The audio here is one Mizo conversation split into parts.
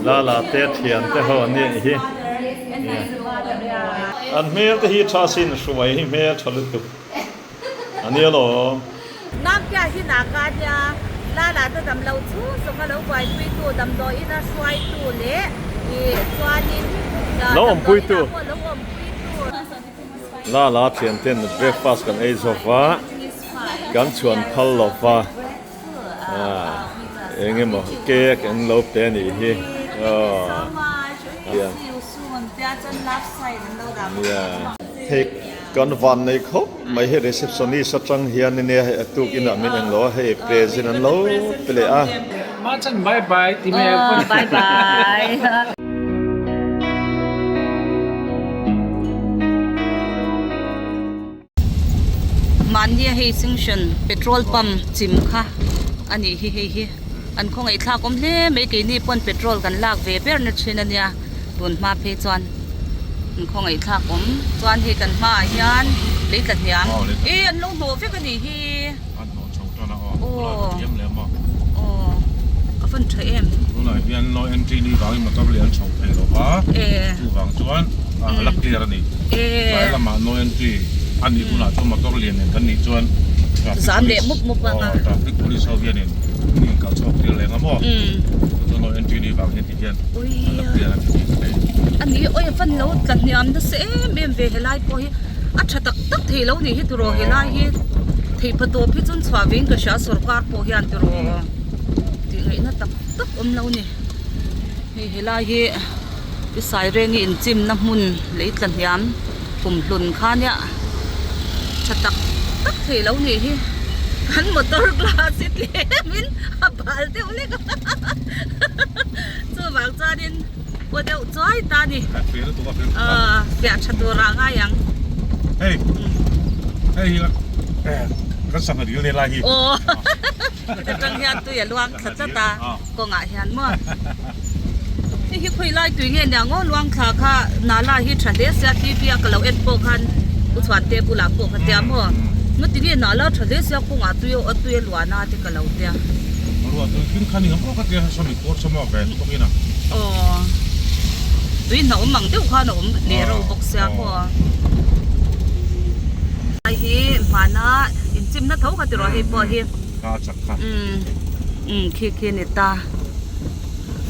Lala te thian te ho an nih hi an hmel te hi tha sin hruai hi hmel tha lutuk a nia lawm. Namkia hi naka nia Lala te dam lo chu zawng a lo buaipuitu damdawiin a hruaitu leh ih chuanin Lo awmpuitu. Damdawiinah pawh lo awmpuitu. Lala thian ten breakfast kan ei zo va kan chhuan phal lo va. Eng emaw cake an lo pe a nih hi aw Hei kan van nei khawp mai hei receptionist atang hian ania hei a tuk inah min englo a hei present an lo pe leh a. Bye bye ti mai ang. Bye bye. Mahnia hei junction petrol pump chim kha a nih hi hei hi an khawngaih thlak awm hle mai keini pawn petrol kan lak ve ber na thin a nia tun hma phei chuan an khawngaih thlak awm chuan hei kan hmaah hian lei tla hniam e an lo hnawh vek a nih hi aw aw a fan tha em tunah hian no entry ni vangin motor lian chho thei lo va chuvang chuan a la clear a ni. Tlai lamah no entry a nih hunah chuan motor lian nen kan nih chuan traffic police aw traffic police ho hianin min inkal chhuak tir leng a maw chu chu no entry ni vang hian ti hian a la clear a ni tih ka hre. A ni awi a fan lo tla hniam nasa em em ve helai pawh hi a tha tak tak thei lo nih hi tiraw helai hi theih pha tawp hi chuan chhuah vein ka hria sorkar pawh hian tiraw tih ngaihna tak tak awm lo ni hei helai hi. I Sairengi inchimna hmun lei tla hniam kum hlun kha nia tha tak tak thei lo nih hi kan motor glass hi tlemin a bal deuh lek a chuvang chuanin paw deuh chuai ta a ni aw fiah tha tur ah ngai ang hei hei hi kan sangha dil nei lai hi aw atang hian tui a luang thla tlat a kawngah hian maw hei hi khawi lai tui nge nia ngaw luang thla kha nala hi tha hle sia T V a ka lo en pawh khan u chhuan te bulah pawh ka tia maw ngati nge nala tha hle sia kawngah tui a tui a luan a te ka lo tia ruah tui tling kha ni ang pawh ka tia sawmi kawr saw maw ve bawk in a aw tui hna awm ang deuh khan a awm leh reuh bawk sia maw hei hi hmana inchimna tho kha tiraw hei pawh hi. Kha a chak kha. Umm umm khi khi a ni ta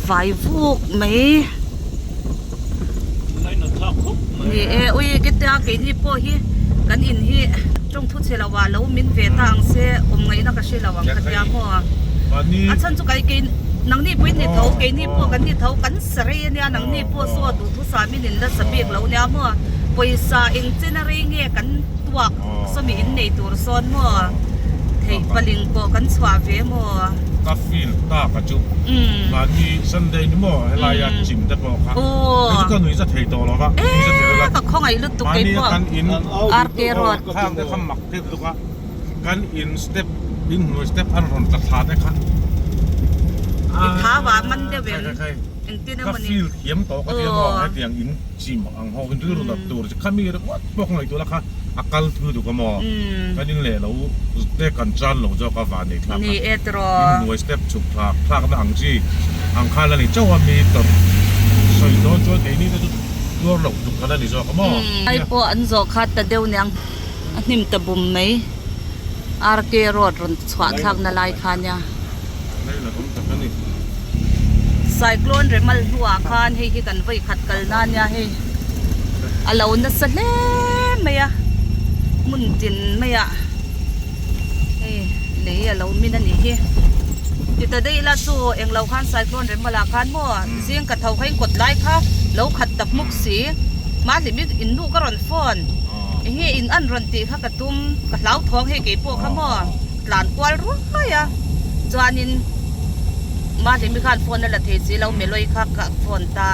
vai vuk mai. Ni e ui ketia keini pawh hi kan in hi tawng thu chhe lo ah lo min ve ta ang se awm ngaihna ka hre lo ang ka tia maw a chhan chu kai kei nangni pawh in ni tho keini pawh kan ni tho kan sa rei ania nangni pawh saw duhthusam in in la sa bik lo nia maw pawisa eng chen a rei nge kan tuak sawmi in nei tur sawn maw theih paling pawh kan chhuah ve maw. Ka feel tak a chu mahni Sunday ni maw helai a chim te pawh kha kei chu ka nui za thei tawh lo va nui za thei lo la ka khawngaih lutuk kei mahni pawh kan in RK road khang te kha mak deuh lutuk a kan in step in hnuai step an rawn tla thla te kha i thau ah man deuh em engtin ka emaw ni feel thiam tawh ka tia maw hetiang in chim ang ho in rilru nat tur chi khami ringawt pawh ka ngaihtuah la kha a kal thui duk a maw kan in leh lo te kan chan lo zawk a van nei thlak a in hnuai step chhuk thlak thlak na ang chi ang khan a ni chauh a mi tawrh sawi dawn chuan keini te chu tuar loh tuk khan a ni zawk a maw. Ai pawh an zawh kha ta deuh niang a hnim ta bum mai RK road rawn chhuah thlak na lai kha nia. Cyclone remal hnuah khan hei hi kan vawi khat kal na nia hei a lo nasa hle mai a hmun tin mai ah hei lei a lo min a nih hi ti ta daih ila chu englo khan cyclone remal ah khan maw zing ka tho kha in kawt lai kha lo khat ta hmuk si mahni mi in nu ka rawn phone enge in an rawn tih kha ka tum ka hlauthawng hei keipawh kha maw. Tlan kual ruai a, chuanin Mahlimi khan phone a la thei si lo, Meloi kha ka phone ta,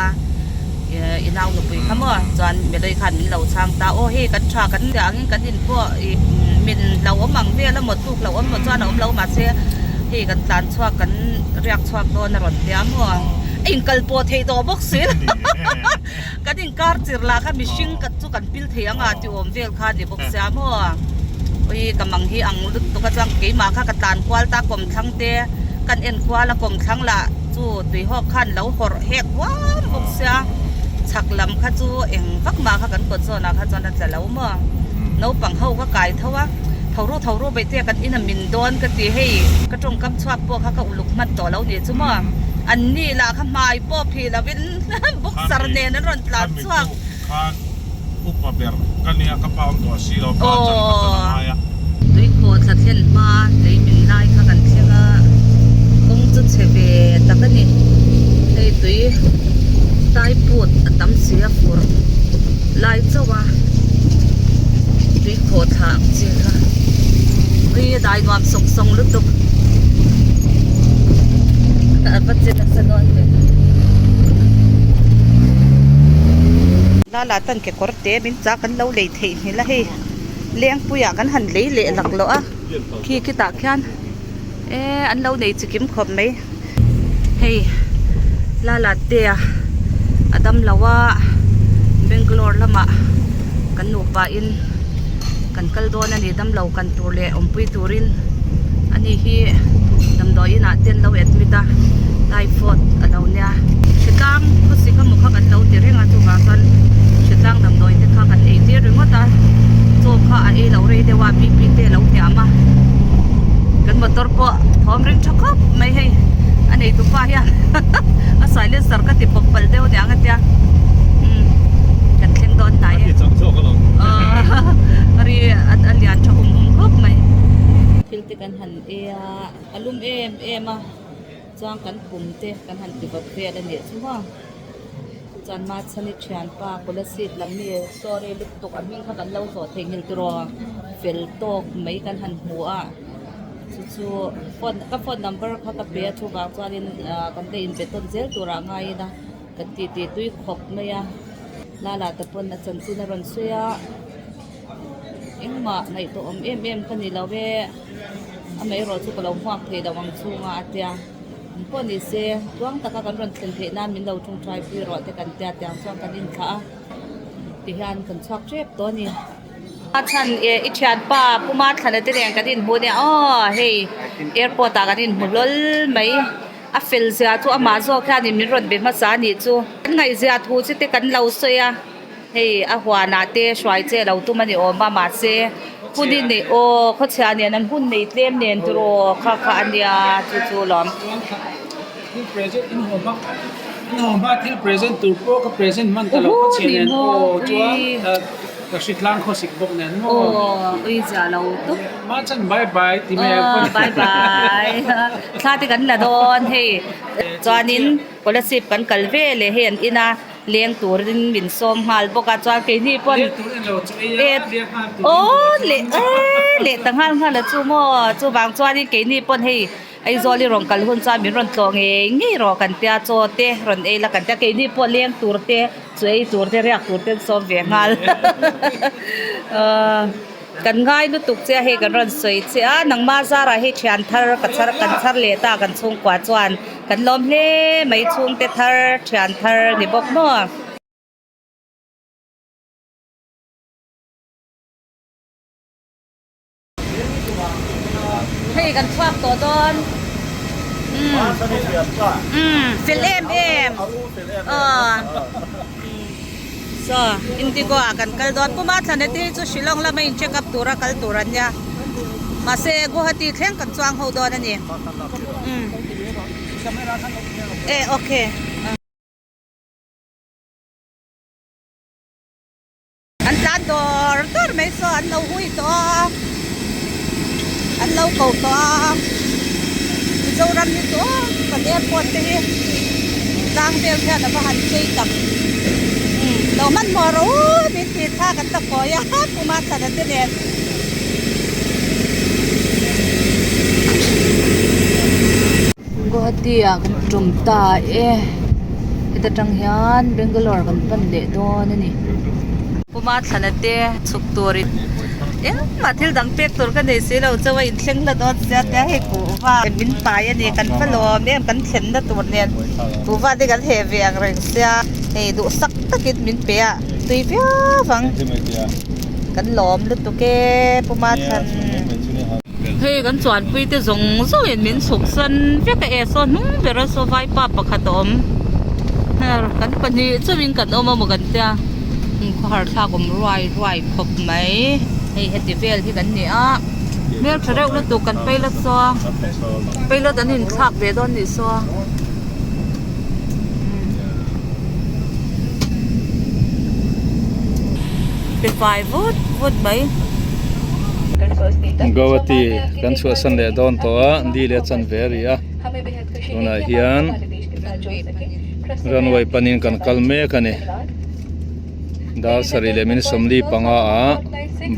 i nau nupui kha maw, chuan Meloi khan min lo chhang ta, aw hei kan tha kan tia angin kan in pawh i min lo awm ang vel a maw tluk lo awm maw chuan a awm lo mahse hei kan tlan chhuak kan riak chhuak dawn a rawn tia maw, a inkal pawh theih tawh bawk si lo, kan inkar chir lah kha mihring chu kan pil thei ang a ti awm vel kha a ni bawk sia maw. Ui ka mang hi ang lutuk a chuan keimah kha ka tlan kual ta kawmthlang te kan en kual a kawmthlang lah chu tuihawk khan lo hawrh hek huam bawk sia chhak lam kha chu eng vak mah kha kan kawt zawnah kha chuan a tla lo maw naupang ho ka kai tho a tho ru tho ru beih te kan in a min dawn ka ti hei ka tawngkam chhuak pawh kha ka uluk hman tawh lo nih chu maw an ni lah kha hmai pawh phih lo in boxer nen an rawn tlan chhuak. Khan upa ber ka nia ka pa awm tawh a si lo pa chan ka chan a ngai a. Tuikhaw thla thlen hma lei min lai kha kan thleng a, kawng chu chhe ve tak a ni. Hei tui tai put a tam si a fur lai chauh a, tuikhaw thla ang chi kha. Ui dai nuam sawng sawng lutuk a va che nasa dawn ve. Lala tan kekawr te min chak kan lo lei theih nghilh a hei lengpuiah kan han lei leh lak loh a khi khitah khian eee an lo nei chikim khawp mai hei lala te a a dam lo a Bangalore lamah kan nupa in kan kal dawn a ni dam lo kan tur leh awmpui turin ani hi damdawi inah te an lo admit a typhoid a lo nia hritlang khawsik emaw kha kan lo ti reng a chuvang chuan hritlang damdawi te kha kan ei tir ringawt a chaw kha a ei lo rei deuh a bp te a lo hniam a kan motor pawh thawm ring tha khawp mai hei a neitu pa hian a silencer ka ti pawp palh deuh aniang a tia umm kan thleng dawn hnai e a ri a lian tha hum hum khawp mai. Thil te kan han ei a a lum em em a chuan kan pum te kan han ti vawt vel a nih chu maw chuan Machhani thianpa Kolasib lam mi sorry lutuk a hming kha kan lo zawh theih nghilh tiraw fel tawk mai kan han hmu a chu chu phone ka phone number kha ka pe a chuvang chuanin ah kan la inbe tawn zel turah ngaiin a kan titi tui khawp mai a lala te pawn a chanchin a rawn sawi a engmah ngaihtuah awm em em ka ni lo e amaherawh chu ka lo hmuak thei lo ang chhunga a tia an pawh ni se tluang taka kan rawn thlen theih nan min lo tawngtai pui rawh te kan tia tiang chuan kan inthlah a tihian kan chhuak tep tawh a ni. A chhan eh i thianpa Puma Thlana te nen kan inhmu nia aw hei airport ah kan inhmu hlawl mai a fel zia chu amah zawk hianin min rawn be hmasa a nih chu kan ngaihzia thu chu te kan lo sawi a hei a huanah te hruai che lo tum a ni awm a mahse hun i neih aw khawchhia nen an hun nei tlem nen tiraw kha kha a nia chu chu lawm. Thil present in haw hma in haw hma thil present tur pawh ka present hman ta lo ka chhiah nen aw chuan ka hri tlang khawsik bawk nen maw aw ui zia lo tawp ma chan bye bye ti mai ang aw bye bye thla te kan la dawn hei chuanin Kolasib kan kal ve leh hei an in a leng turin min sawm nghal bawk a chuan keini pawn aw leh leh ta nghal nghal a chu maw chuvang chuanin keini pawn hei Aizawl i rawn kal hun chuan min rawn tlawh ngei ngei rawh kan tia chaw te rawn ei la kan tia keini pawh leng tur te chu ei tur te riak tur te an sawm ve nghal ahh kan ngai lutuk che a hei kan rawn sawi che a nangma zarah hei thian thar ka chhar kan chhar leh ta kan chhungkua chuan kan lawm hle mai chhungte thar thian thar ni bawk maw. Hei kan chhuak tawh dawn umm fel em em aw saw indigo ah kan kal dawn puma thlan te hi chu shillong lama in check up tura kal tur an nia mahse guwahati thleng kan chuang ho dawn a ni umm e okay. An tlan dawr dawr mai saw an lo hui tawh a, an lo ko tawh a, Mizoram hi chu aw kan airport te hi tlang vel hian a va han chei tak umm lo hmanhmawh rawh u min tih kha kan la kawi a Puma Thana te nen. Guwahati ah kan tum ta e heta tang hian Bangalore kan pan leh dawn a ni. Puma thlana te chhuk turin engmah thil dang pek tur ka nei si lo chauh a inthleng hla dawn sia tia hei kuhva min pai a ni kan va lawm em kan thlenna tur nen kuhva te kan heh ve ang reng sia hei duhsak takin min pe a tui viau ang. Kan lawm lutuk e Pu Mathlan. Hei kan chuanpui te zawng zawng in min chhuk san vek a e saw hnung ber a saw vaipa pakhat a awm kan pahnih chauhin kan awm a maw kan tia khawhar thlak awm ruai ruai khawp mai hei heti vel hi kan ni a hmeltha reuh lutuk kan pilot saw pilot an inthlak ve dawn nih saw. Pe fai vut vut mai. Guwahati kan chhuahsan leh dawn tawh a ni leh chan ve a ri a tunah hian runway panin kan kal mek a ni. Dar sarih leh min sawmli panga ah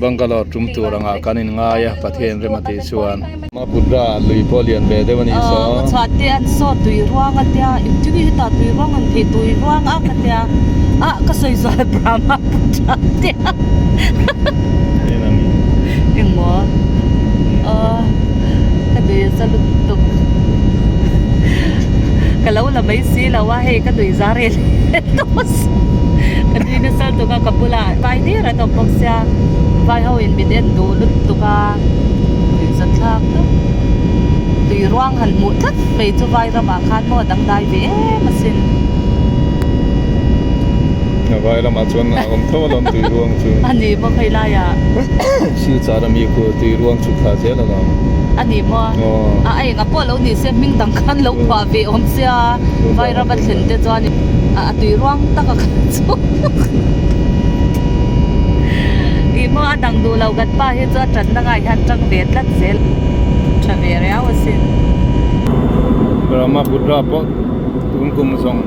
Bangalore tum tur angah kan in ngai a Pathian rem a tih chuan. Mapudra lui pawh lian ve deuh a nih saw. Ka chhuah te an saw tui ruang a tia engtin nge hetah tui ruang an thei tui ruang a ka tia ah ka sawi zual Brahmaputra tia engmaw aw ka nui za lutuk ka lo la mai si lo a hei ka nui za rel tawh ka nui nasa lutuk a ka bulah vai hlir an awm bawk sia vai ho in min en duh lutuk a tui za thlak tawp tui ruang han hmuh tlat mai chu vai ramah khan maw a dangdai ve em asin. Vai ramah chuan a awm tho alawm tui ruang chu. A ni maw phei laiah. Silchar ami khu tui ruang chhuk thla zel alawm. A ni maw? A enga pawh lo ni se hming dang khan lo phuah ve awm sia vai rama thlen te chuan a tui ruang tak a kal chu ih maw a dang duh lo kan pa hi chu a tanna ngaiah hian tang ve tlat zel tha ve riau asin. Brahmaputra pawh tun kum zawng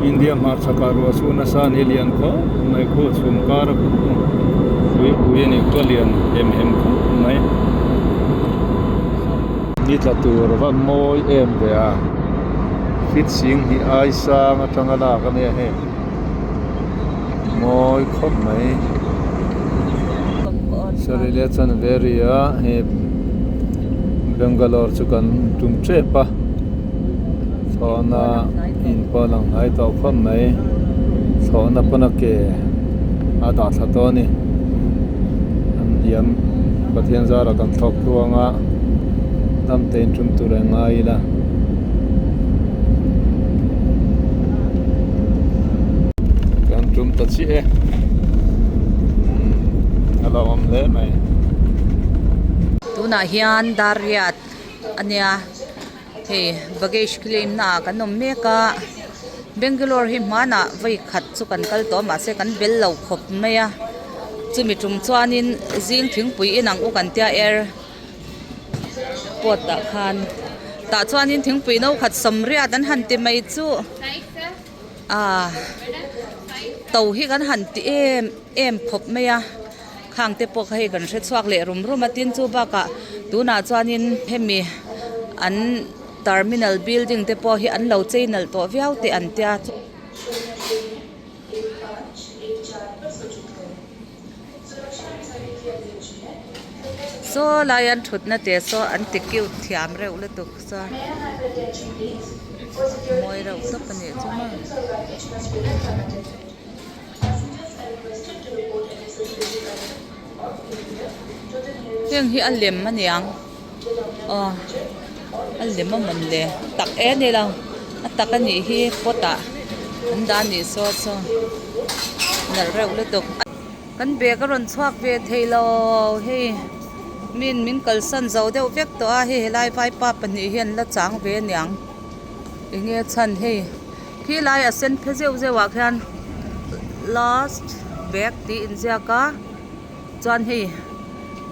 India hmarchhakah ruah chu nasa a ni lian khawp mai khu chhum kar a tuipui a nih khu a lian hem hem khawp mai. Ni tla tur a va mawi em ve a, fit sing hnih ai sang atanga lak a nia hei, mawi khawp mai. Sarileh chuan ve ri a, hei Bangalore chu kan tum tep a, thlawhna in pawh a lang hnai tawh khawp mai, thlawhna pawn a ke a dah thla tawh a ni, an hniam Pathian zarah kan thlawk tluang a. Dam te in tum tur ang ngai ila. Kan tum ta chiah e. A lo awm hle mai. Tunah hian dar riat a nia hei baggage claim na ah kan awm mek a Bangalore hi hmanah vawi khat chu kan kal tawh a mahse kan bel lo khawp mai a chumi tum chuanin zing thingpui inang u kan tia air. Pot ah khan tah chuanin thingpui no khat sawmriat an han ti mai chu ah to hi kan han ti em em khawp mai a khang te pawh kha hei kan hre chhuak leh rum rum a tin chu bakah tunah chuanin hemi an terminal building te pawh hi an lo chei nalh tawh viau teh an tia. Saw lai an thutna te saw an ti cute thiam reuh lutuk chuan mawi reuh tawp a nih chu maw. Heng hi a lem a niang aw a lem a mawn le tak e a ni lo a tak a nih hi pot ah an dah a nih saw saw nalh reuh lutuk. Kan bag a rawn chhuak ve thei lo hei min min kalsan zo deuh vek tawh a hei helai vaipa pahnih hi an la chang ve aniang eng nge chhan hei khi lai a sen phe zeuh zeuh ah khian last bag tih inziak a chuan hei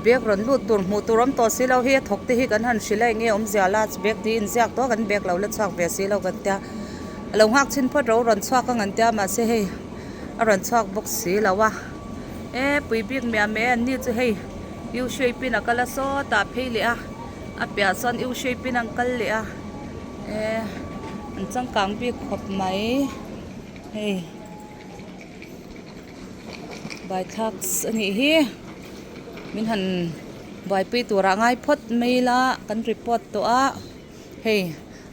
bag rawn lut tur hmuh tur awm tawh si lo hei a thawk te hi kan han hrilh a eng nge awmzia last bag tih inziak tawh a kan bag lo la chhuak ve si lo kan tia a lo nghak chhin phawt ro rawn chhuak ang an tia mahse hei. A rawn chhuak bawk si lo a e pui bik miah mai an ni chu hei u shape in a kal a sawtah phei leh a a piah sawn u shape in an kal leh a e an changkang bik khawp mai hei baithlak a nih hi min han buaipui turah ngai phawt mai ila kan report tawh a hei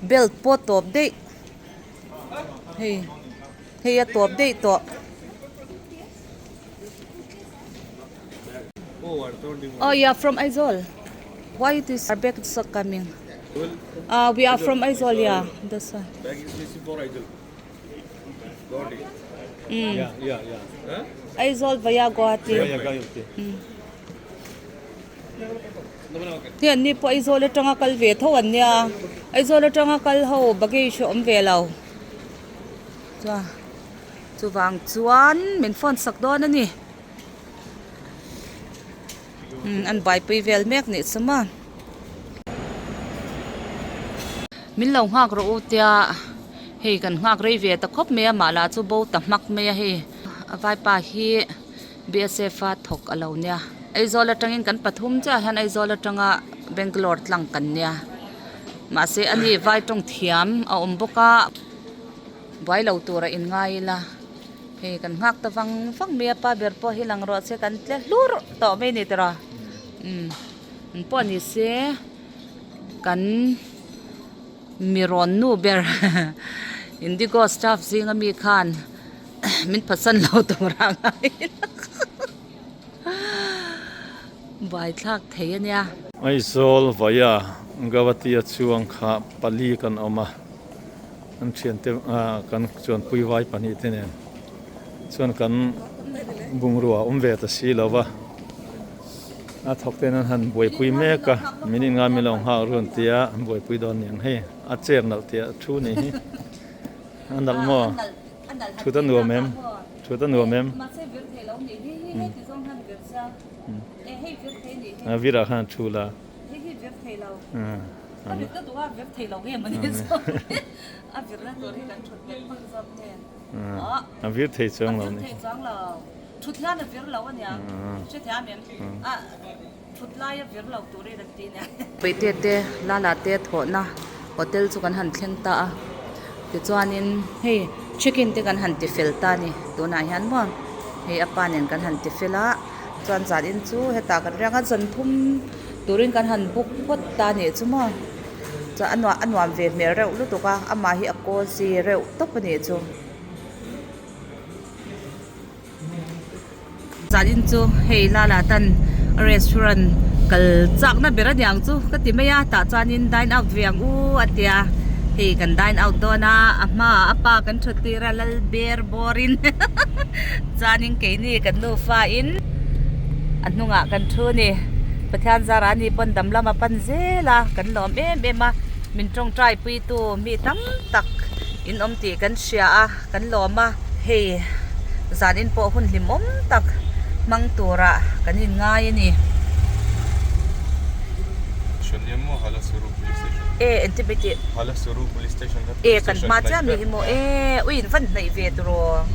belt pawh tawp daih hei. Hei a tawp daih tawh. Oh yeah from Aizawl why this our bag is not coming ah we are from Aizawl yeah that's why Aizawl via Guwahati Hei an ni pawh Aizawl atanga kal ve tho an nia Aizawl atanga kal ho baggage a awm ve lo chuan chuvang chuan min phone sak dawn a ni umm an buaipui vel mek nih chu maw min lo nghak rawh u tia hei kan nghak rei ve ta khawp mai a mah lah chu bo ta hmak mai a hei a vaipa hi. BSF a thawk a lo nia. Aizawl atangin kan pathum chiah hian Aizawl atanga Bangalore tlang kan nia. Mahse ani vai tawng thiam a awm bawk a, buai lo tur a inngai ila. Hei kan nghak ta vang vang mai a, pa ber pawh hi lang rawh se kan tle hlur tawh mai a ni tiraw. Umm eng pawh ni se kan mi rawn nu ber Indigo staff zinga mi khan. Min phatsan lo tur a ngai buai thlak thei a nia. Aizawl vaia Gavati a chuang kha pali kan awm a, an thiante kan chuanpui vai pahnih te nen chuan kan bungrua awm ve ta si lo va, a thawk ten an han buaipui mek a, min inngai min lo nghak run tia an buaipui dawn niang hei a chair nalh tih a thu ni hi a nalh maw. Thut a nuam em? Thut a nuam em? A virah khan a thu la. A vir thei chuang lo ni. Peite te Lala te thawhna hotel chu kan han thleng ta a tichuanin hei check in te kan han ti fel ta a ni tunah hian maw hei a pa nen kan han ti fel a chuan zan in chu hetah kan riak a zan thum turin kan han book phawt ta a nih chu maw chuan a nuam a nuam ve hmel reuh lutuk a amah hi a cozy reuh tawp a nih chu. Zan chu hei lala tan restaurant kal chak na ber aniang chu ka ti mai a tah chuanin dine out ve ang u a tia hei kan dine out dawn a a hmaah a pa kan that tir a lal ber bawr in chuanin keini kan nufa in a hnungah kan thu a ni Pathian zarah ani pawn dam lama pan zel a kan lawm em em a min tawngtai pui tu mi tam tak in awm tih kan hria a. Kan lawm a, hei zanin pawh hun hlimawm tak hmang turah kan inngai a ni. E engti mai tih? E kan hma chiah mi hi maw? E ui in van hnaih ve turaw?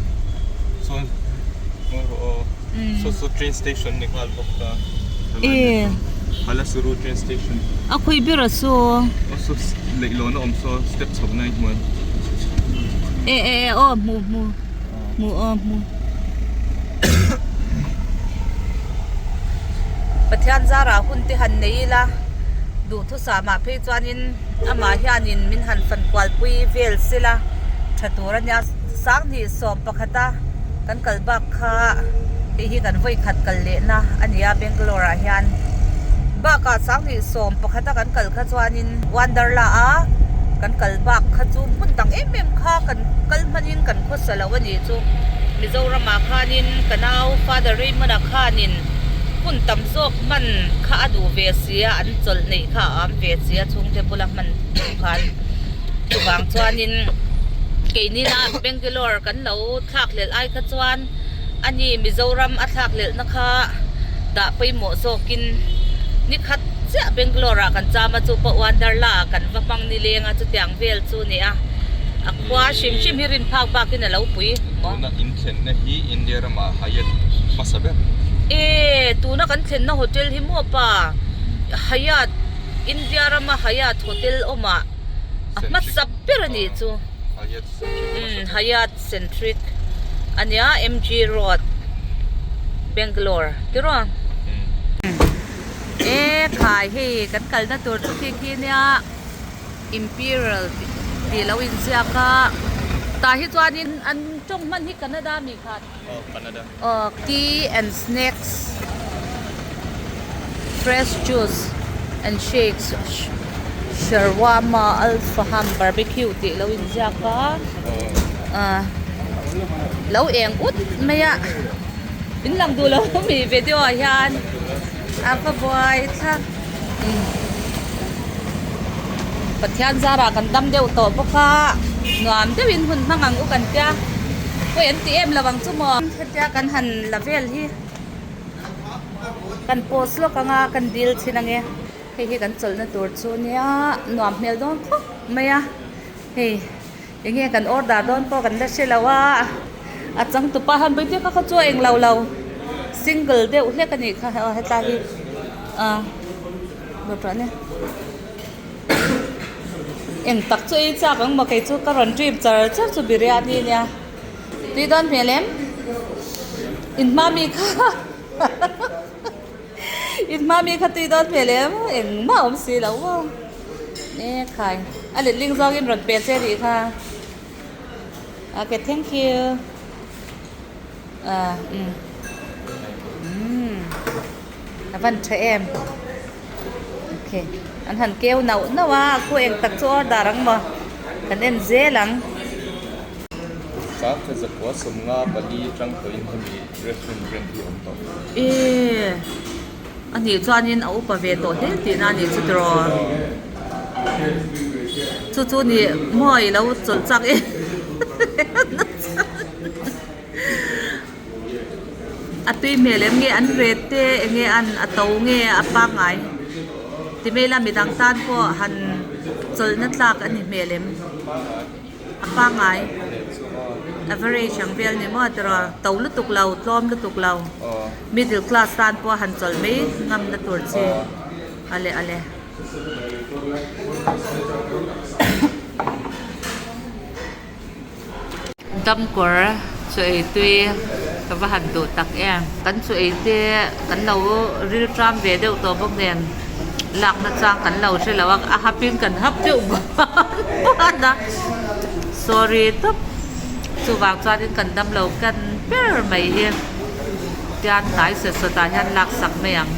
E a khawi ber a saw e e e aw hmu hmu hmu aw hmu Pathian zarah hun te han nei ila duhthusam ah phei chuanin amah hianin min han fan kual pui vel sela tha tur a nia sanghnih sawm pakhat a. Kan kal bak kha hei hi kan vawi khat kal leh na a ni a Bangalore ah hian bakah sanghnih sawm pakhat a kan kal kha chuanin Wonderla a kan kal bak kha chu hmun dang em em kha kan kal hmanin kan khawsa lo a nih chu Mizoram ah khanin ka nau Father Raymond a khanin hun tam zawk hman kha a duh ve si a an chawlh neih kha a am ve si a chhungte bula hman duh khan chuvang chuanin keini na Bangalore kan lo thlak hlelh ai kha chuan ani Mizoram a thlak hlelh na kha dah pawimawh zawkin ni khat chiah Bangalore ah kan cham a chu pawh Wonderla ah kan va hmang ni leng a chutiang vel chu a ni a a khua hrim hrim hi rin phak bakin a lo pui maw. Tuna in thlenna hi India ramah Hyatt hmasa ber. E tuna kan thlenna hotel hi maw pa Hyatt India rama Hyatt hotel awmah a hmasa ber a nih chu. Umm Hyatt Centric a nia MG Road Bangalore tiraw e khai hei kan kalna tur chu khi khi nia Imperial tih lo inziak a tah hi chuanin an tawng hman hi Canada mi khan aw tea and snacks. Fresh juice and shakes shawarma al faham barbecue tih lo inziak a ah lo eng ut mai a in lang duh lo mi video ah hian a va buai thlak Pathian zarah kan dam deuh tawh bawk a nuam deuhin hun hmang ang u kan tia pawi an ti em lo ang chu maw hetia kan han la vel hi. Kan post lawk anga kan dil thin ange hei hi kan chawlhna tur chu nia nuam hmel dawn khawp mai a hei enge kan order dawn pawh kan la hre lo a a changtupa han vawi kha kha chu a englo lo single deuh hlek a nih kha aw hetlai hi ah dawt rawh eng tak chu ei chak ang maw kei chu ka rawn dream char char chu biryani ania. Tui dawn hmel em? In hma mi kha In hma mi kha tui dawn hmel em? Engmah awm si lo maw? E khai a letling zawngin rawn pe che nih kha. Okay, thank you. Ah, um. Um. A van tha em. Okay. An han keu nauh nauh a, khu eng tak chu order ang maw? Kan en zel ang. Sangkhat zakua 54 atang tawhin hemi restaurant brand hi a awm tawh. E a nih chuanin a upa ve tawh hle tihna a nih chu tiraw? Chu chu ni maw i lo chawlh chak em A tui hmel em nge an ret te enge an a to nge a pangngai ti mai la midang tan pawh han chawlhna tlak a ni hmel em. A pangngai average ang vel ni maw tiraw to lutuk lo tlawm lutuk lo middle class tan pawh han chawlh mai ngam na tur chi a le a le. Damkawr chu ei tui ka va han duh tak em kan chu ei te kan lo ril tram ve deuh tawh bawk nen lak na chang kan lo hre lo a a hap in kan hap deuh ban a sorry tawp chuvang chuanin kan damlo kan ber mai hi tian hnai sawt sawt ah hian lak sak mai ang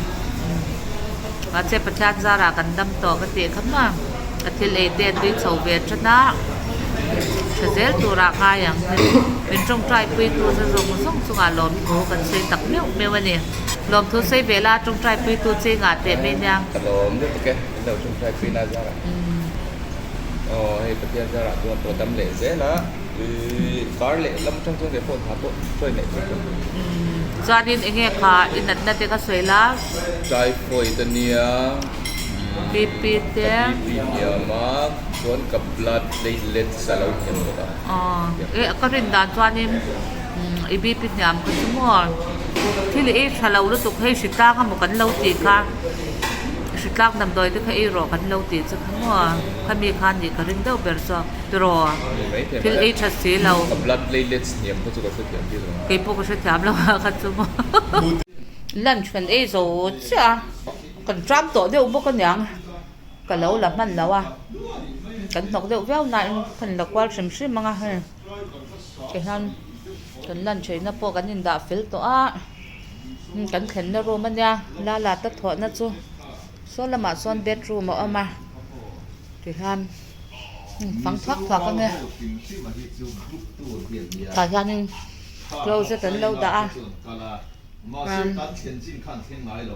mahse Pathian zarah kan dam tawh ka tih kha maw a thil ei te a tui chho ve tan a tha zel turah ngai ang min tawngtai pui tu te zawng zawng chungah lawmthu kan sawi tak meuh meuh a ni. Lawmthu sawi ve la tawngtai pui tu che ngah teh mai nia. Ka lawm lutuk e, min lo tawngtai pui na zarah. Aw hei Pathian zarah chuan pawh dam leh zel a, kar leh lam atang chuan kei pawh hna pawh join leh thei tawh. Chuanin enge kha i natna te kha sawi la. Typhoid a nia, BP te. Ka BP hniam a, chuan ka blood platelets a lo hniam bawk a. Aw, e ka rin dan chuanin. I BP hniam kha chu maw thil ei tha lo lutuk hei hritlang emaw kan lo tih kha hritlang damdawi te kha ei rawh kan lo tih che kha maw khami kha nih ka ring deuh ber chu tiraw thil ei tha si lo kei pawh ka hrethiam lo a kha chu maw lunch kan ei zo chiah a kan tram tawh deuh bawk aniang ka lo la hman lo a kan hnawk deuh viau nain kan la kual hrim hrim ang a hei. Tihian kan lan theihna pawh kan indah fel tawh a kan thlenna room a nia la la ta thawhna chu saw lamah sawn bedroom a awm a tihian fang thuak thuak ang e tah hianin closet an lo dah a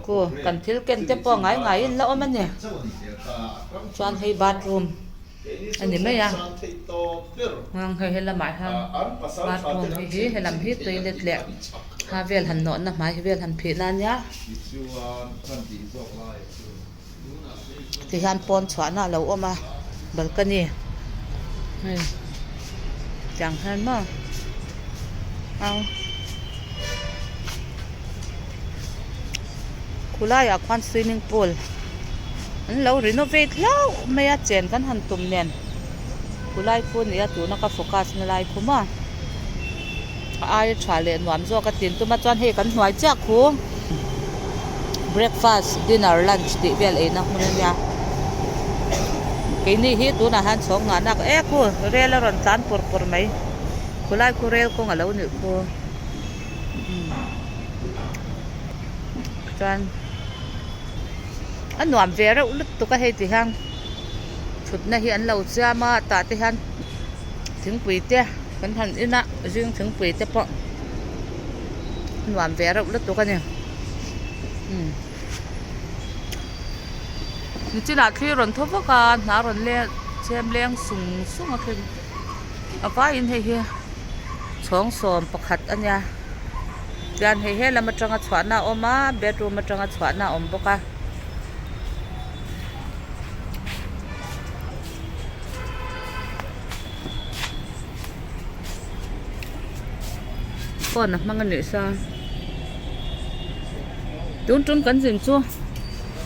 khu kan thil ken te pawh ngai ngaiin la awm a ni chuan hei bathroom. a ni mai a nghang hei helamah hian bathroom hei hi helam hi toilet leh ha vel han nawhna hmai vel han phihna a nia tihian pawn chhuahna a lo awm a balcony hei tiang hian maw au khulaiah khuan swimming pool an lo renovate hlauh mai a chen kan han tum nen khulai khu nia tuna ka focus na lai khu maw a aia tha leh nuam zawk a tin tum a chuan hei kan hnuai chiah khu breakfast dinner lunch tih vel eina hmun a nia keini hi tunah hian chhawng nghahna e khu rel a rawn tlan pur pur mai khulai khu rel kawng a lo nih khu. Chuan. A nuam ve reuh lutuk a hei ti hian thutna hi an lo chiam a tah te hian thingpui te kan han in a zing thingpui te pawh a nuam ve reuh lutuk a ni umm nichinah thli rawn thaw vak a hna rawn leng chhem leng sung sung a khi a vaiin hei hi chhawng 11 a nia chuan hei he lam atanga chhuahna a awm a bedroom atanga chhuahna a awm bawk a. Phone a hmang a nih sa tun tum kan zin chu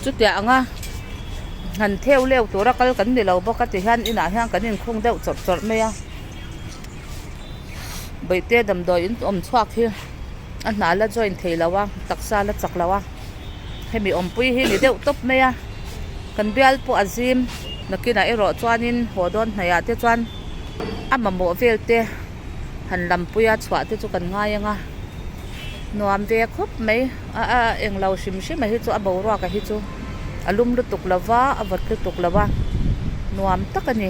chutiah anga han theu leu tura kal kan ni lo bawk a ti hian inah hian kan inkhung deuh chawrh chawrh mai a bawihte damdawi in awm chhuak hi a hna la join thei lo a taksa la chak lo a hemi awmpui hi ni deuh tawp mai a kan bial pawh a zim nakinah erawh chuanin haw dawn hnaihah te chuan a mamawh vel te han lampuia chhuah te chu kan ngai ang a nuam ve khawp mai a a englo hrim hrim a hi chu a boruak a hi chu a lum lutuk lo va a vawt lutuk lo va nuam tak a ni.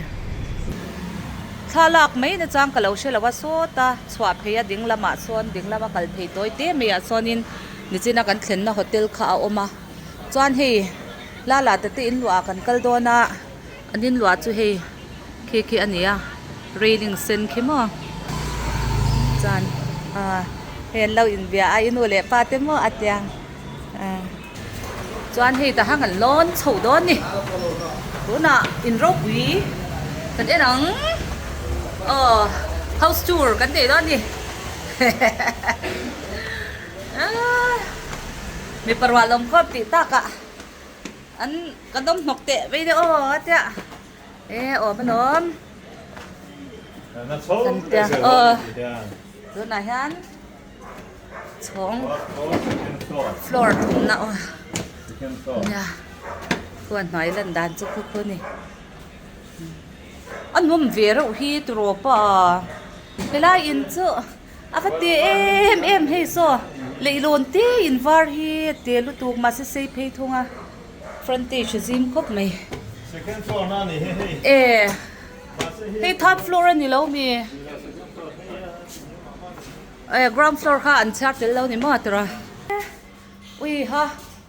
Thlalak mai na chang ka lo hre lo a sawta chhuah phei a ding lamah sawn ding lama kal phei tawi te mai ah sawnin nichina kan thlenna hotel kha a awm a chuan hei lala te te inluah ah kan kal dawn a an inluah chu hei khi khi a ni a railing sen khi maw chuan ah hei an lo inbia a i nu leh pa te maw a tia ah chuan hei tah hang an lawn chho dawn a ni tunah in ropui kan en ang aw house tour kan nei dawn a ni Mipa rual awm khawp tih takah an ka dawm hnawk teh mai deuh aw a tia e awm alawm kan tia aw tunah hian chhawng floor thumna aw nia khuan hnuai lan dan chu khu khu a ni a nawm ve reuh hi tiraw pa helai in chu. A va te em em hei saw leihlawn te in var hi a te lutuk mahse sei phei thung a frontage a zim khawp mai e hei third floor a ni lo mi e ground floor kha an chhiar tel lo ni maw tawrh a ui ha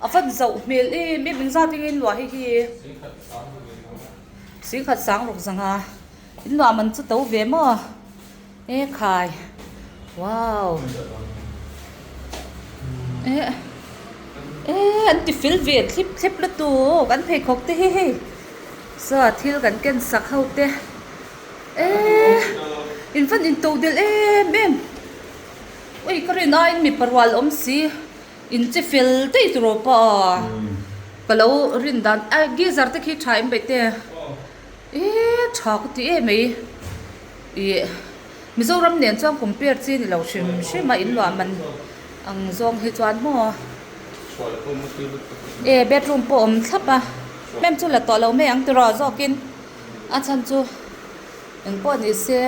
a van zoh hmel em em engzat enge in luah hi hi singkhat sang ruk zanga in luah man chu to ve maw. E khai wow e e an ti fel ve thlip thlep lutuk an pheikhawk te hi hei saw thil kan ken sak ho te e in van in to del em em ui ka rin aiin mipa rual awm si in che fel daih tur aw pawh ka lo rin dan a geyser te khi tha em baih te e tha ka ti em mai. Ih Mizoram nen chuan compare chi ni lo hrim hrim a inluah man ang zawng hi chuan maw e bedroom pawh awm thlap a mem chu la tawh lo mai ang tiraw zawkin a chhan chu engpawh ni se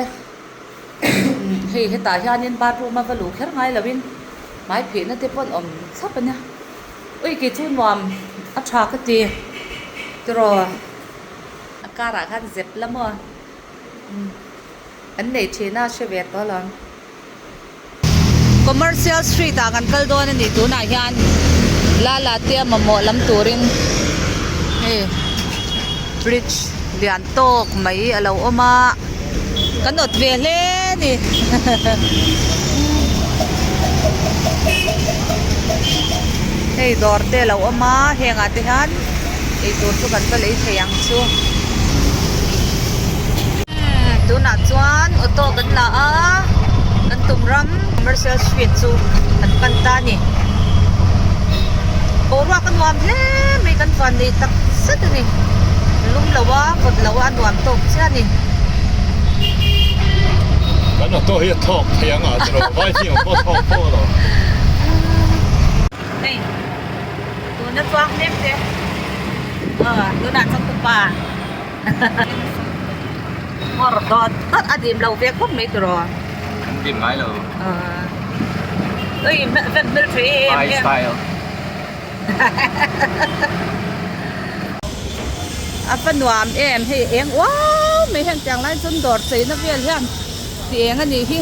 hei hetah hianin bathroom a va luh kher ngai loin hmai phihna te pawh an awm thlap a nia ui kei chu nuam a tha ka ti tiraw a karah khan zep la maw. An nei thin a hre ve tawh lo. Commercial street ah kan kal dawn a ni tunah hian Lala te a mamawh lam turin hei bridge lian tawk mai a lo awm a kan awt ve hle a ni hei dawr te a lo awm a hengah te hian eitur chu kan va lei thei ang chu tunah chuan auto kan la a kan tum ram commercial street chu kan pan ta a ni boruak a nuam hle mai kan van nei tak zet a ni lum lo a vawt lo a a nuam tawk chiah a ni. Kan auto hi a thawk thei ang a tiraw vai thing ang pawh a thawk pawh lo. Hei tuna chuang mek te aw tunah chuan tupa ngawr dawt dawt a dim lo ve khawp mai tiraw an dim ngai lo ui vet hmel tha em em my style. A va nuam em hei eng uau mai heng tiang lai chuan dawr cheina vel hian ti eng a nih hi.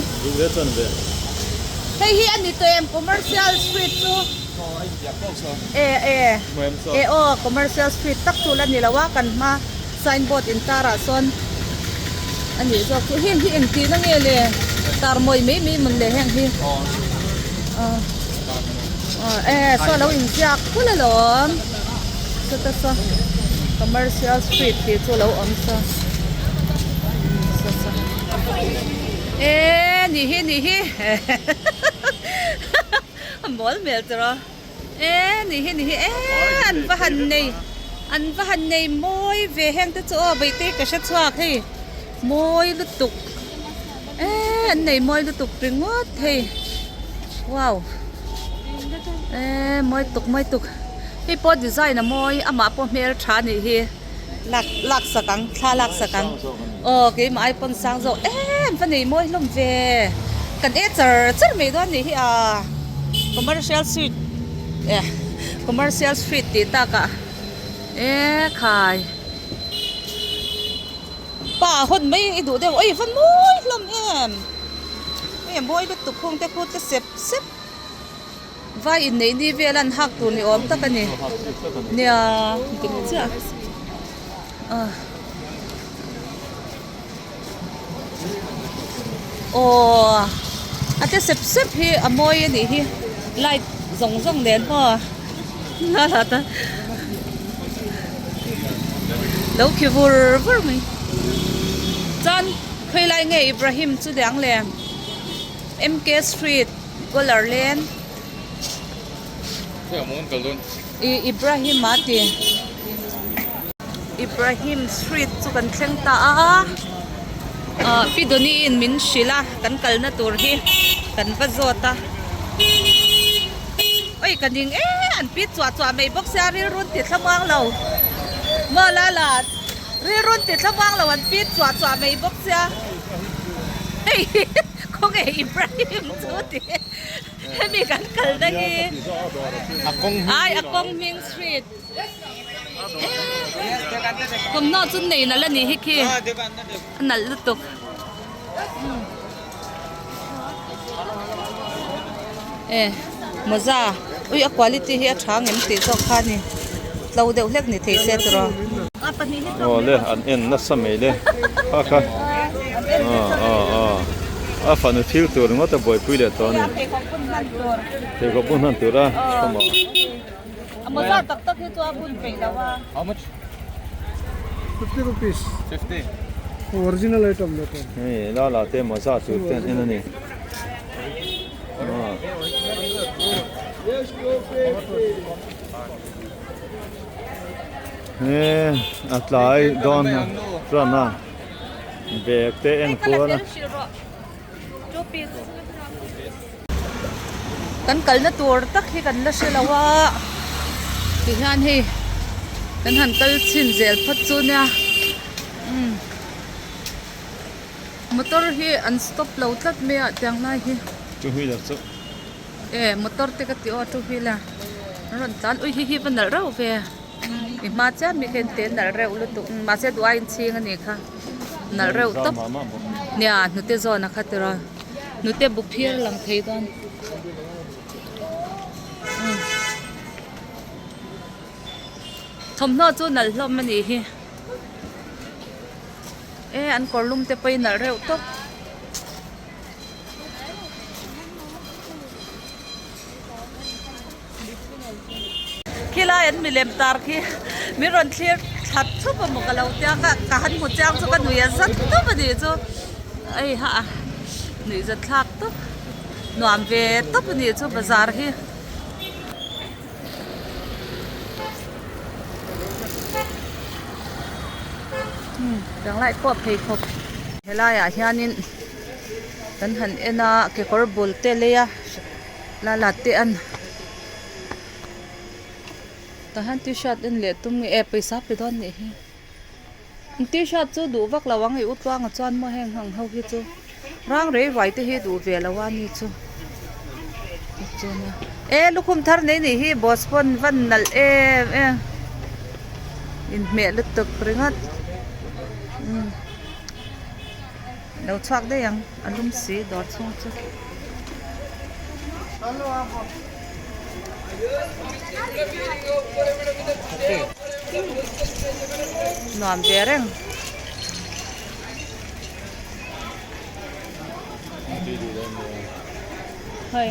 Hei hi a ni tawh em commercial street chu e e e aw commercial street tak chu la ni lo a kan hma signboard intar ah sawn a nih zawk chu heng hi eng tihna nge le tar mawi mai mai mawn le heng hi e saw lo inziak khul alawm sawta saw commercial street tih chu lo awm saw saw saw e nih hi nih hi a mawl hmel tawh a. E nih hi nih hi e an va han nei an va han nei mawi ve heng te chu aw vaite ka hre chhuak hei mawi lutuk e an nei mawi lutuk ringawt hei wow e mawi tuk mawi tuk hei pawh design a mawi amah pawh hmel tha a nih hi lak lak sak ang thla lak sak ang aw keimah ai pawn sang zawk em va nei mawi hlawm ve kan e char char mai dawn nih hi a commercial street eh commercial street tih takah e khai pa hawn mai i duh deuh oi va mawi hlawm em hei a mawi lutuk khung te khu te sep sep. Vai inneih ni vel an hak tur ni awm tak a ni. Nia dik chiah ah. Aw a te sep sep hi a mawi a nih hi light zawng zawng nen maw la la ta lo khi vur vur mai chuan khawilai nge Ibrahim chu dang le M_K street. Golar leng ih Ibrahim a ti Ibrahim street chu kan thleng ta a ah pi Doni in min hrilh a kan kalna tur hi kan va zawt a oi ka ning em an pi chuah chuah mai bawk sia rilru an ti thlamuang lo maw lala rilru an ti thlamuang lo an pi chuah chuah mai bawk sia hei hi. Khawnge Ibrahim chu ti hemi kan kal na hi ai a kawng hming street thawmhnaw chu nei nalh a nih hi khi a nalh lutuk e mawza ui a quality hi a tha ngem tih zawk kha a ni tlo deuh hlek ni thei se tiraw. Aw le an en nasa mai le kha kha aw aw a fanu thil tur ringawt a buaipui leh tawh a ni pheikhawk bun hman tur a hei la la te mawza tur te an en a ni. He a tlai dawn a chuan a bag te en kual a. Kan kalna tur tak hi kan la hre lo a tihian hei kan han kal chhin zel phawt chu nia umm motor hi an stop lo tlat mai a tiang lai hi. Two wheeler chu. E motor te ka ti aw two wheeler an rawn tlan ui hi hi va nalh reuh ve i hma chiah mi kha in te nalh reuh lutuk mahse duh aiin chhing a nih kha nalh reuh tawp nia hnute zawn a kha tiraw hnute bu phir lang thei dawn thawmhnaw chu nalh hlawm a nih hi e an kawr lum te pawh hi nalh reuh tawp. Khilai an milem tar khi min rawn thlir thlat thup a maw ka lo tia ka ka han hmu chiang chu ka nui a zat tawp a nih chu hei ha nuih zat thlak tawp nuam ve tawp a nih chu bazar hi. Tiang lai pawh a pheikhawk helaiah hianin kan han en a kekawr bul te lei a la la te an tah hian t-shirt en leh tum nge e pawisa pe dawn nih hi an t-shirt chu duh vak lo ang ih u tluanga chuan maw heng ang ho hi chu rang rei ruai te hi duh ve lo a ni chu e lukhum thar nei nih hi boss pawn van nalh em em. Inhmeh lutuk ringawt umm lo chhuak daih ang a lum si dawr chhung chu. Nuam ve reng. Hei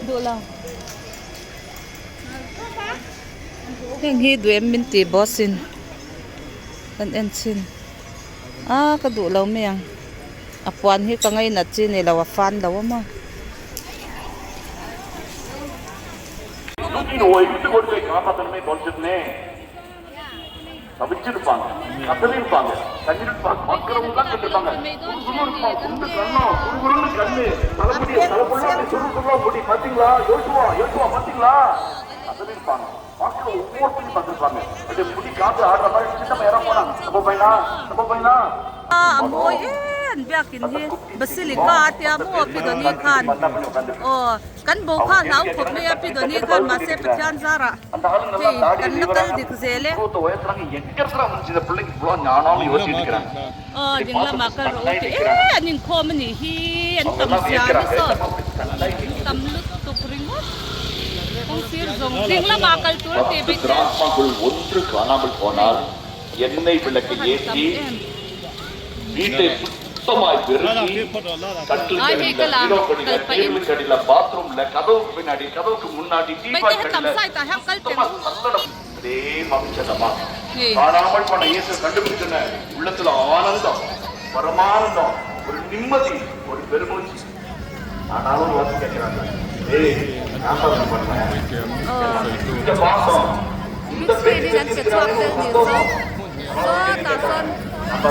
duh lo. Heng hi duh em min tih boss in kan en chhin a ka duh lo mai ang a puan hi ka ngainat chi ni lo a fan lo a maw. A mawi em biakin hi Basilica a tia maw Pi Dawni khan aw kan bo kha hlau khawp mai a Pi Dawni khan mahse Pathian zarah hei kan la kal dik zel e. Aw ding lamah kal rawh u tih e an inkhawm a nih hi an tam zia nasa an tam lutuk ringawt kawng sir zawng ding lamah kal tur a tih bik te hei an tam em. Ai hei ka la kal pah in Maite hetam side ah hian kal teh ang u. Hei. Big screen in an pe chhuak tel ni chuan sawtah sawn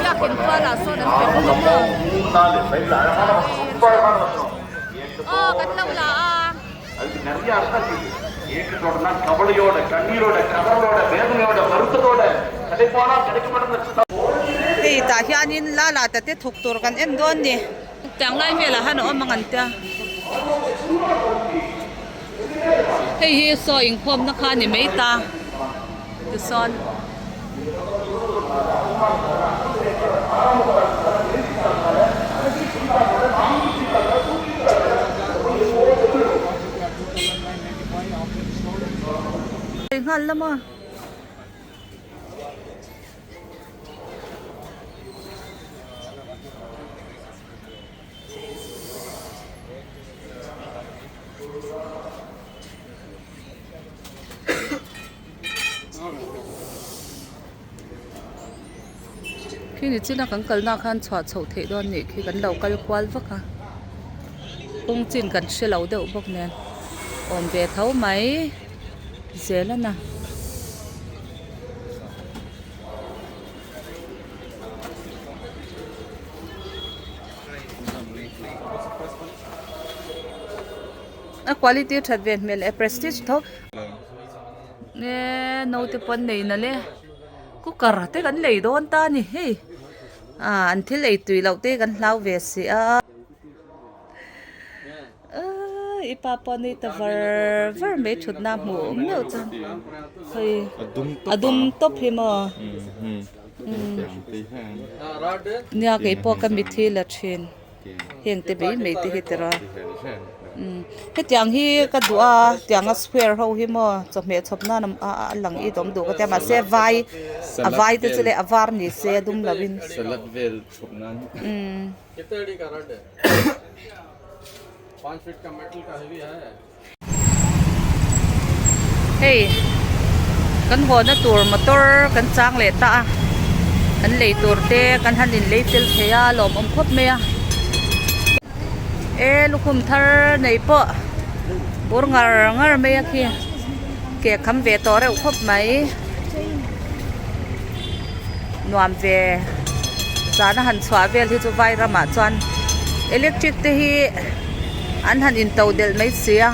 biakin tualah sawn an pe bawk a maw. Aw kan lo la a. Hei tah hianin la la ta te thawk tur kan en dawn ni. Tiang lai velah hian a awm ang an tia. Hei hi saw inkhawmna kha a ni mai ta tisawn. Nghal lama. Khi ni china kan kalna ah khan chhuah chhoh theih dawn nih khi kan lo kal kual vak a kawng chin kan hre lo deuh bawk nen awm ve tho mai zel a na. A quality that ve hmel e prestige tho e naute pawn nei nalh e cooker te kan lei dawn ta a ni hei ah an thil ei tui loh te kan hlau ve si a. I pa pawh ni ta var var mai thutna hmuh awm meuh chuan hei a dum tawp hi maw nia kei pawh ka mitthi la thin heng te mai mai te hi tira hetiang hi ka duh a tianga square ho hi maw chawhmeh chhawp nan a lang it awm duh ka tia mahse vai a vai te chu leh a var ni se a dum lovin. Hei kan hawna tur motor kan chang leh ta a kan lei tur te kan han in lei fel thei a lawmawm khawp mai a e lukhum thar nei pawh bur ngar ngar mai a khi ke kham ve tawh reuh khawp mai. Nuam ve zan a han chhuah vel hi chu vai ramah chuan electric te hi an han in to delh mai si a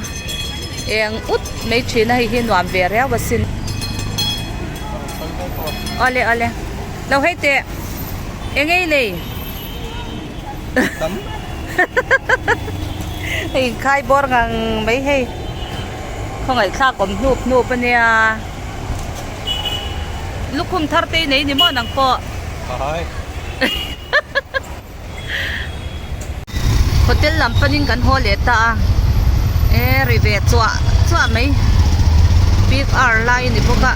eng ut mai thin a hei hi nuam ve riau asin awle awle lo hei teh eng ei lei hei inkhai bawr ngang mai hei khawngaih thlak awm hnup hnup ania. Lukhum thar te i nei ni maw nang pawh? Hai. Hotel lam panin kan haw leh ta a, e ri ve chuah chuah mai peak hour lai a ni bawk a,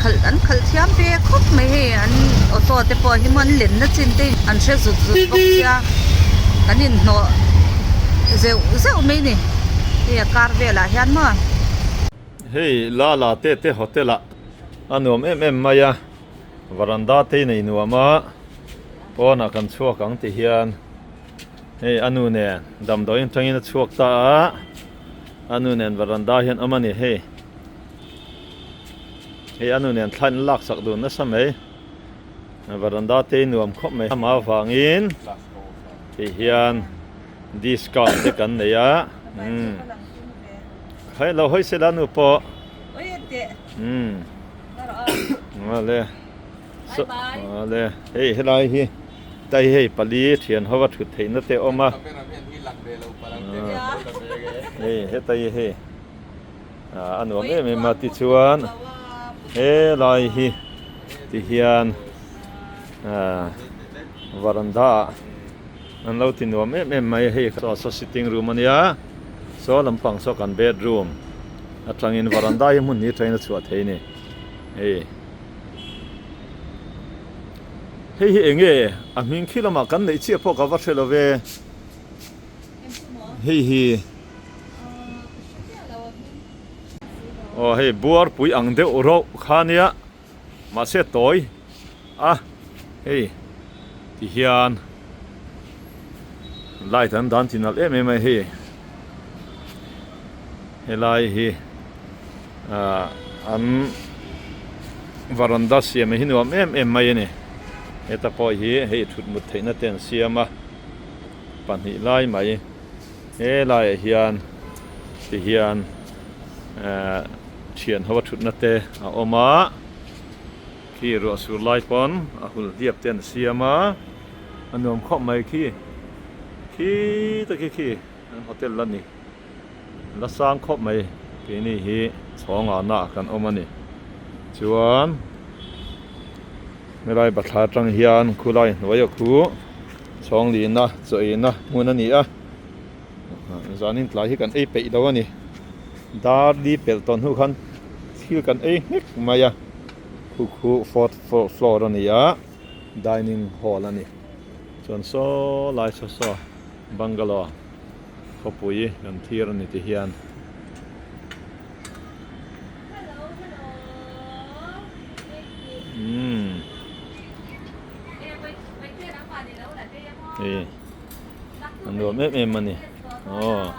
khalh an khalh thiam ve khawp mai hei an auto te pawh hi maw an lenna chin te an hre zut zut bawk sia kan inhnawh zeuh zeuh mai a ni hei a kar velah hian maw. Hei Lala te te hotel ah a nuam em em mai a. Varanda te nei nuam a, pawnah kan chhuak ang ti hian hei a nu nen damdawiin atangin a chhuak ta a, a nu nen varanda hian awm a ni hei, hei a nu nen thla in lak sak dun nasa mai, varanda te nuam khawp mai amah avangin ti hian discount te kan nei a umm hei lo hawi sela nu pawh umm. Ale ale hei helai hi tai hei pali thian ho a thut theihna te a awm a hei heta hi hei a nuam em em a tichuan helai hi tihian varanda ah an lo ti nuam em em mai hei saw saw sitting room a nia saw lampang saw kan bedroom atangin varanda hi hmun hi atangin a chhuah thei a ni hei hei hi eng nge a hming khi lamah kan neih chiah pawh ka va hre lo ve hei hi aw hei buarpui ang deuh rauh kha nia. Mahse tawi a hei ti hian light an dan ti nalh em em a hei helai hi ah an varanda siam hi nuam em em mai a ni heta pawh hi hei thut mut theihna te an siam a pahnih lai mai helaiah hian ti hian eh. Thian ho a thutna te a awm a, khi ruah sur lai pawn a hul hliap te an siam a, a nuam khawp mai khi, khi ta khi khi an hotel la ni, la sang khawp mai keini hi chhawngah na ah kan awm a ni, chuan helai bathlar atang hian khulai hnuai a khu chhawnglihna chaw eina hmun a ni a. Zanin tlai hi kan ei peih lo a ni. Dar li pelh tawh hnu khan thil kan ei nghek mai a. Khu khu fourth floor a ni a, dining hall a ni. Chuan saw lai saw saw bungalow khawpui kan thlir a ni ti hian. Umm. Hei. A nuam em em a ni aw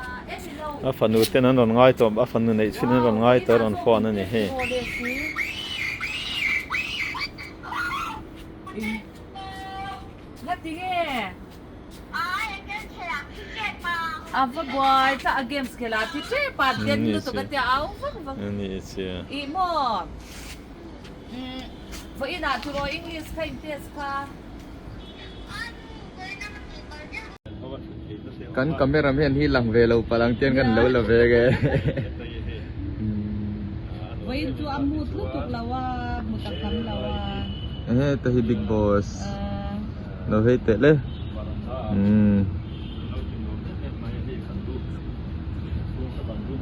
a fanu ten an rawn ngai tawh a fanu neih chhun an rawn ngai tawh a rawn phone a ni hei. Kan camera man hi lang ve lo palh ang tian kan lo la ve nge. Vawiin chu a mut lutuk lo a, mut a kham lo a. Ehe ta hi big boss. Lo hei teh le. Umm.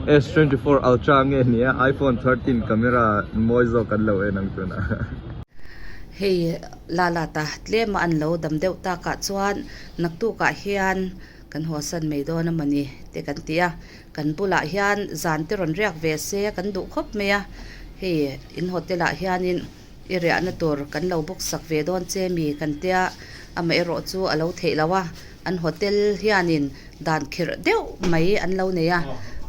S24 Ultra nge nia iPhone 13 camera mawi zawk kan lo en ang tunah. Hei Lala ta tlema an lo dam deuh takah chuan naktukah hian kan hawsan mai dawn a mawni te kan ti a, kan bulah hian zan te rawn riak ve se kan duh khawp mai a, hei in hotel ah hianin i riahna tur kan lo book sak ve dawn che mi kan tia amaherawh chu a lo theih loh a, an hotel hianin dan khirh deuh mai an lo nei a,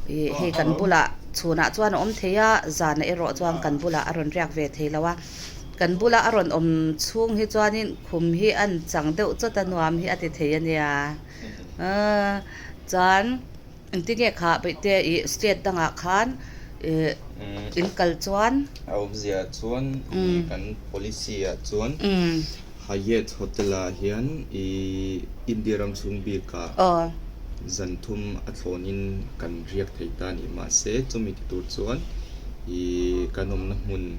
ih hei kan bulah chhunah chuan a awm thei a, zanah erawh chuan kan bulah a rawn riak ve thei lo a. Kan bula a rawn awm chhung hi chuanin khum hi an chang deuh chawt a nuam hi a ti thei a nia. Aaa chuan engtinge kha Beihte ih state dangah khan ih in kal chuan. A awmzia chuan kan policy ah chuan Hyatt Hotel ah hian ih India ram chhung bikah zan thum a thlawnin kan riak thei ta a ni. Mahse chumi ti tur chuan. I kan awmna hmun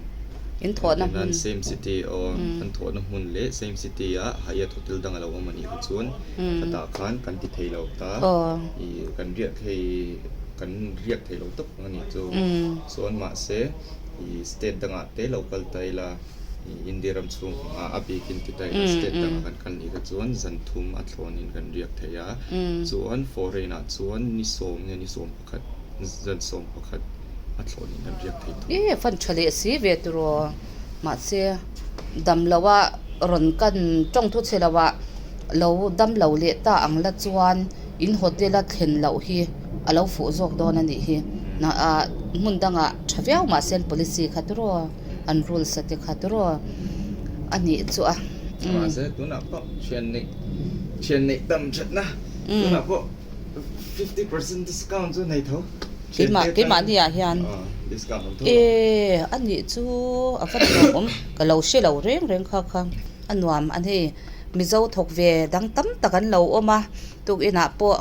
In thawhna hmun. Same city aw kan thawhna hmun leh same city ah Hyatt hotel dang a lo awm a nih kha chuan khatah khan kan ti thei lo ta i kan riak thei kan riak thei lo tawp ang a nih chu chuan mahse i state dangah te lo kal ta ila i India ram chhung ah a bikin ti ta ila state dangah kan kal nih kha chuan zan thum a thlawnin kan riak thei a chuan foreign ah chuan ni sawm nge ni sawm pakhat zan sawm pakhat a thlawh nen an riak thei thung. E fan tha leh si ve tiraw mahse dam lo a rawn kan tawng thu chhe lo ah lo dam lo leh ta ang la chuan in hotel a thlen loh hi a lo fuh zawk dawn a nih hi ah hmun dangah tha viau mahse an policy kha tiraw an rules a te kha tiraw a nih chu a. Mahse tunah pawh thian neih thian neih tam thatna tunah pawh. 50% discount chu nei tho. Keimah keimahni ah hian e a nih chu a va nuam awm ka lo hre lo reng reng kha kha a nuam a ni Mizo thawk ve dang tam tak an lo awm a tukinah pawh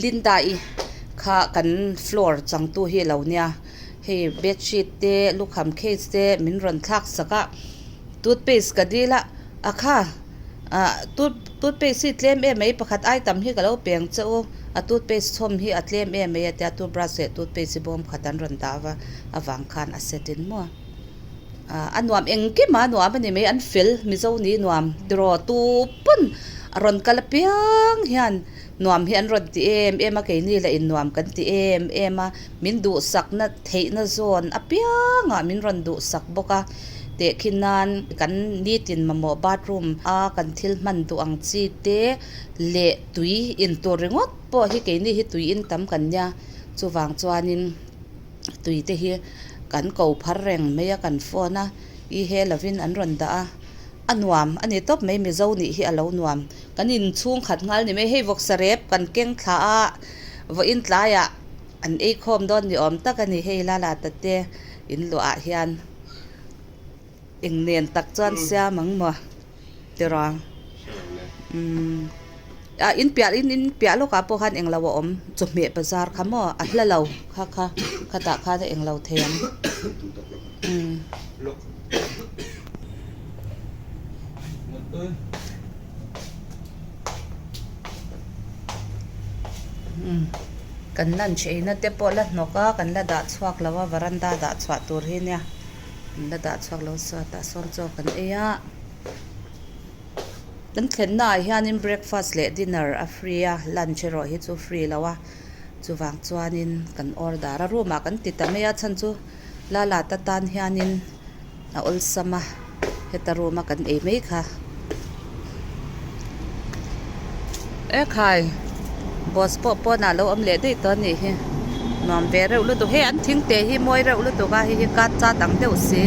Linda-i kha kan floor changtu hi a lo nia hei bedsheet te lukham case te min rawn thlak sak a toothpaste ka dil a a kha. Ah tooth toothpaste hi tlem em mai pakhat ai tam hi ka lo peng che u a toothpaste chhawm hi a tlem em mai a tia toothbrush leh toothpaste hi bawm khat an rawn dah va avang khan a set in maw ah a nuam engkim a nuam a ni mai an fel mizo ni nuam tiraw tu pawn a rawn kal apiang hian nuam hi an rawn ti em em a keini lah in nuam kan ti em em a min duhsakna theihna zawn apiangah min rawn duhsak bawk a. Tehkhin nan kan nitin mamawh bathroom a kan thil hman duh ang chi te leh tui in tur ringawt pawh hi keini hi tui in tam kan nia chuvang chuanin tui te hi kan ko phar reng mai a kan phone a i he lovin an rawn dah a a nuam a ni tawp mai mizo nih hi a lo nuam kan inchhung khat nghal ni mai hei vawksa rep kan keng thla a vawiin tlaiah an ei khawm dawn ni awm tak a ni hei lala tate in luah ah hian. Eng nen tak chuan siam ang maw tiraw umm ah in piah in in piah lawkah pawh khan englo a awm chawhmeh bazar kha maw a hla lo kha kha khatah khan a englo thei ang umm. Kan lunch eina te pawh la hnawk a kan la dah chhuak lo a varanda dah chhuah tur hi nia kan la dah chhuak lo saw tah sawn chaw kan ei a kan thlenna ah hianin breakfast leh dinner a free a lunch erawh hi chu free lo a chuvang chuanin kan order a room ah kan ti ta mai a chhan chu. Lala ta tan hianin a awlsam a heta room a kan ei mai kha ekhai bus pawh pawnah alo awm leh daih tawh a nih hi nuam ve reuh lutuk hei an thing te hi mawi reuh lutuk a hei hi kat chat ang deuh si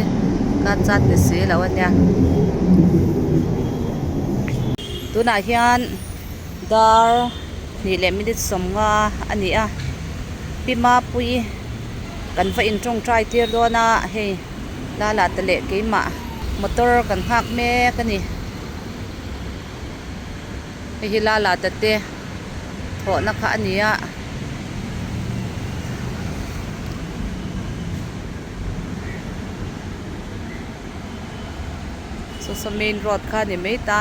kat chat ni si lo a nia tunah hian dar hnih leh minute sawmnga a ni a pi Mapuii. Kan va in tawngtai tir dawn a hei lala te leh keimah motor kan nghak mek a ni hei hi lala te te thawhna kha a ni a. Saw saw main road kha a ni mai ta.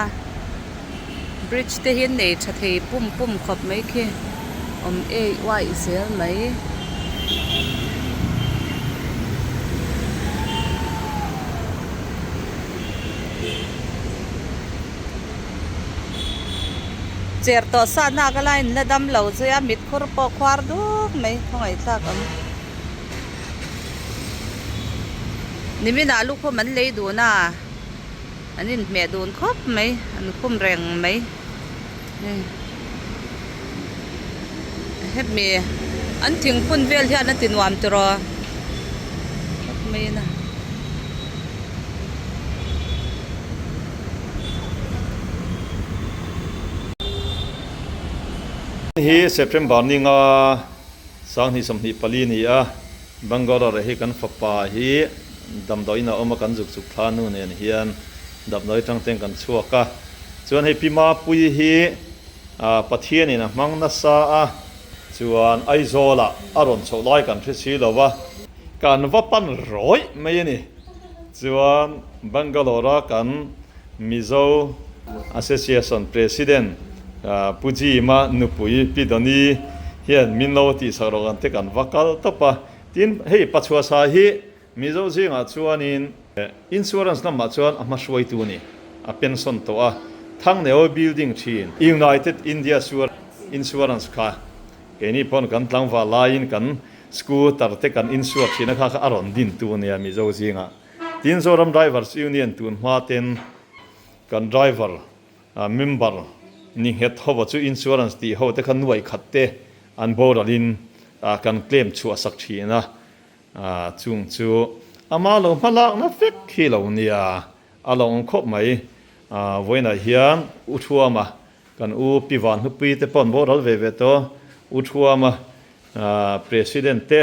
Bridge te hi an nei tha thei pum pum khawp mai khi awm ei uaih zel mai. Cher tawh sa nak a la in la dam lo zui a mit khur pawh khuar duk mai khawngaihthlak awm. Niminah lukhum an lei dun a. An inhmeh dun khawp mai an khum reng mai hei hemi an thingphun vel hian a ti nuam tiraw khawp mai na. Hi September ni nga Sanghnih 24 ni a Bangalore hi kan fapa hi damdawiin a awm a, kan zuk chuk thla nu nen hian damdawi atang ten kan chhuak a. Chuan hei Pi Mapuii hi Pathianin a hmang nasa a, chuan Aizawlah a rawn chhoh lai kan hre si lo va. Kan va pan rawih mai a ni. Chuan Bangalore-a kan Mizo Association President Pu Jima nupui Pi Doni hian min lo tihsak rawh kan te kan va kal tawp a. Tin, hei Pachuasa hi Mizo zingah chuanin Insurance lamah chuan a hmahruaitu a ni. A pension tawh a, Thangneo Building thin United India Insurance kha keini pawn kan tlangval laiin kan Scooter te kan insure thin a kha kha a rawn din tu a nia Mizo zingah. Tin Zoram Drivers Union tun hma ten kan driver member ni nghet ho chu insurance tih ho te kha nuai khat te an boral in kan claim chhuah sak thin a. Chung chu ama lo hma lakna vek hi lo nia a lo awm khawp mai. Vawiinah hian U Thuama Kan u Pi Van Hlupui te pawh an boral ve ve tawh a, U Thuama President te,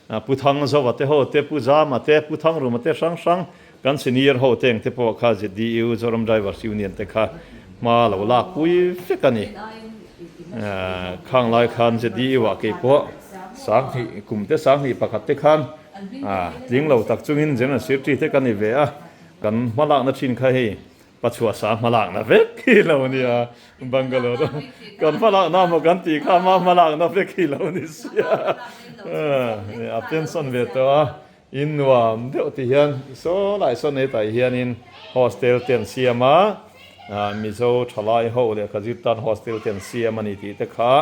Pu Thangzova te ho te, Pu Zama te, Pu Thangruma te hrang hrang kan senior ho te engte pawh kha ZDU, Zoram Drivers Union te kha hma lo lak pui vek a ni. Khang lai khan ZDU ah kei pawh sanghnih kum te sanghnih pakhat te khan tling lo tak chungin General Secretary te ka ni ve a, kan hma lakna thin kha hei Pachuasa hmalakna vek hi lo nia Bangalore kan hmalakna maw kan tih kha ama hmalakna vek hi lo ni sia a pension ve tawh a in nuam deuh ti hian saw lai saw nei tai hianin hostel te an siam a Mizo thalai ho lehkha zir tan hostel te an siam a ni tih te kha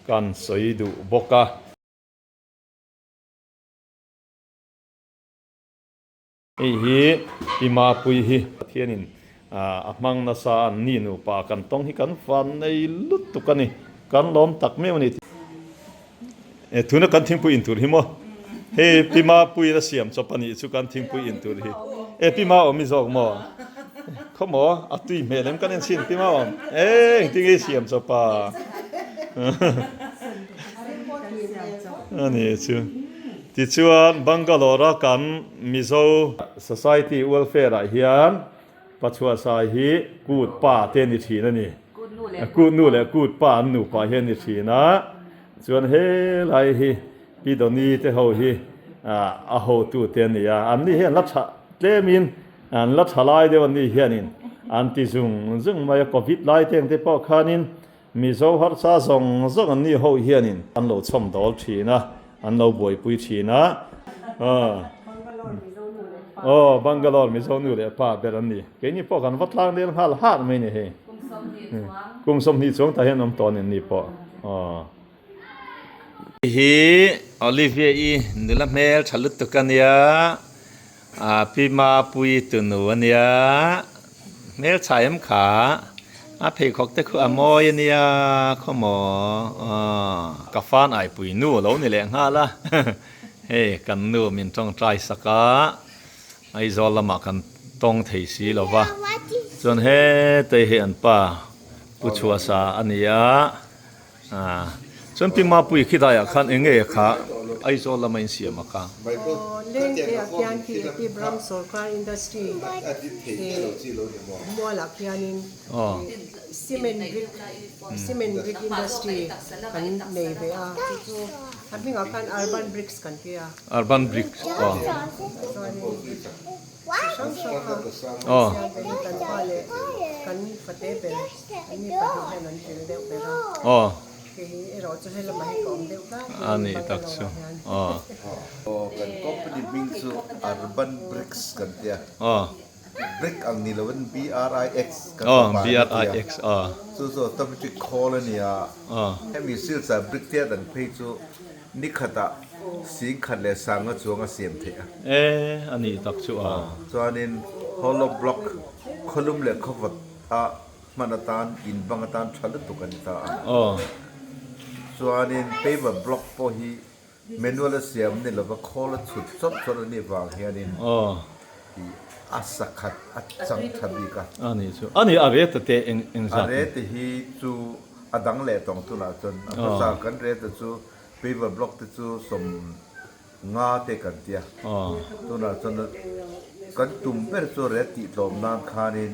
kan sawi duh bawk a. Hei hi Pi Mapui hi Pathianin a hmang nasa a, an ni nupa kan tawng hi kan van nei lutuk a ni, kan lawm tak meuh a ni. E tuna kan thingpui in tur hi maw? Hei Pi Mapuiin a siam chawp a nih chu kan thingpui in tur hi. E Pi Ma awm i zawk maw? Khaw maw? A tui hmel em kan en chhin Pi Ma awm? E engtin nge i siam chawp a? A ni chu. Tichuan, Bangalore-a kan Mizo Society Welfare-ah hian Pachuasai hi kut pa te ni thin a ni. Kut nu leh kut pa an nupa hi a ni thin a. Chuan helai hi Pi Doni te ho hi a hotu te a ni a. An ni hi an la tha tlemin an la tha lai deuh an ni hianin an ti zung zung mai a. Covid lai te ang te pawh khanin Mizo harsa zawng zawng an ni ho hianin an lo chhawm dawl thin a, an lo buaipui thin a. Aw, Bangalore Mizo nu leh pa ber an ni. Keini pawh kan va tlang del nghal har mai ni hei. Kum 20 chuang tah hian awm tawh a ni an ni pawh. Aw. Hei hi Olivia-i nula hmel tha lutuk a nia, a pi Mapuii tunu a nia, hmel chhai em kha, a pheikhawk te khu a mawi a nia khaw maw aw. Ka fan aipui nu a lo ni leh nghal a, hei kan nu min tawngtai sak a, Aizawl lamah kan tawng thei si lo va, chuan hetei hei an pa Pu Chhuahsa a ni a. Chuan Pi Mapuii khi daiah khan eng nge kha Aizawl lama insiam a kha? Lengte ah khian khi Tip ram sawrkar industry mualah khianin cement brick cement brick industry kan nei ve a chu chu a hmingah khan urban bricks kan ti a. Urban bricks aw. Chuanin brick chi hrang hrang kha siam ve hi kan pa leh kan fate ber. An ni pahnih hian an tel deuh ber a. Aw. Kei erawh chu helamah hi ka awm deuh tlangpui A ni tak chu. Bangalore-ah hian. Aw. Aw, kan company hming chu Urban Bricks kan tia. Aw. Brick ang ni lovin B-R-I-X kan Aw, fapa an tia. B-R-I-X, aw. Chu chu automatic khawl a nia. Aw. Hemi silchar brick tia dan phei chu ni khatah sing khat leh sanga chuang a siam theih a. E, a ni tak chu a. Aw, chuanin hollow block khawlum leh khawvawt a hman atan in bang atan tha lutuk a ni ta a. Chuanin paver block pawh hi manual a siam ni lova khawl a chhut chawt chawt a nih vang hianin ih a sakhat a chang tha bik a. A nih chu. A nih a rate te eng eng zat? A rate hi chu a dang leh tawng tunah chuan a hmasa kan rate chu paver block te chu sawm Nga te kan tia. Tunah chuan kan tum ber chu ret tih tlawm nan khanin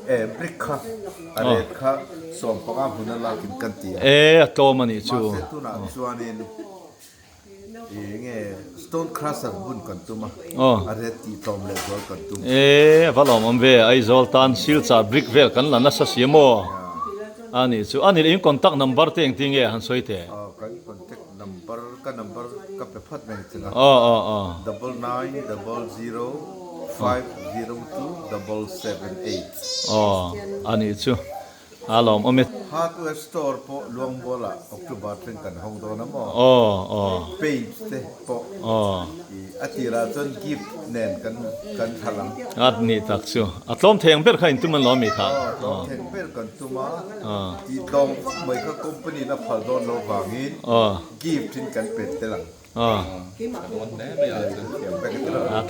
e brick kha a ret kha 15 hmun a lakin kan ti a. E a tlawm a nih chu. Mahse tunah chuanin Ih nge stone crusher bun kan tum a, a ret tih tlawm leh zual kan tum. E va lawmawm ve, Aizawl tan silchar brick vel kan la nasa si maw? A nih chu, a nih leh in contact number te engtin nge han sawi teh? Aw kan contact number ka number ka pe phawt mai chunga. Aw aw aw. 9900 502 778. Aw a nih chu. A lawm awm e. Hardware store pawh Luangmualah October thleng kan hawng dawn a maw? Aw aw. Paint te pawh Aw. i a tirah chuan gift nen kan kan thal ang. A nih tak chu. A tlawm thei ang ber kha in tum an lawm mi kha. Aw tlawm thei ang ber kan tum a. Aw. Tih tlawm vak mai kha company in a phal dawn lo vangin Aw. gift in kan pet tel ang. A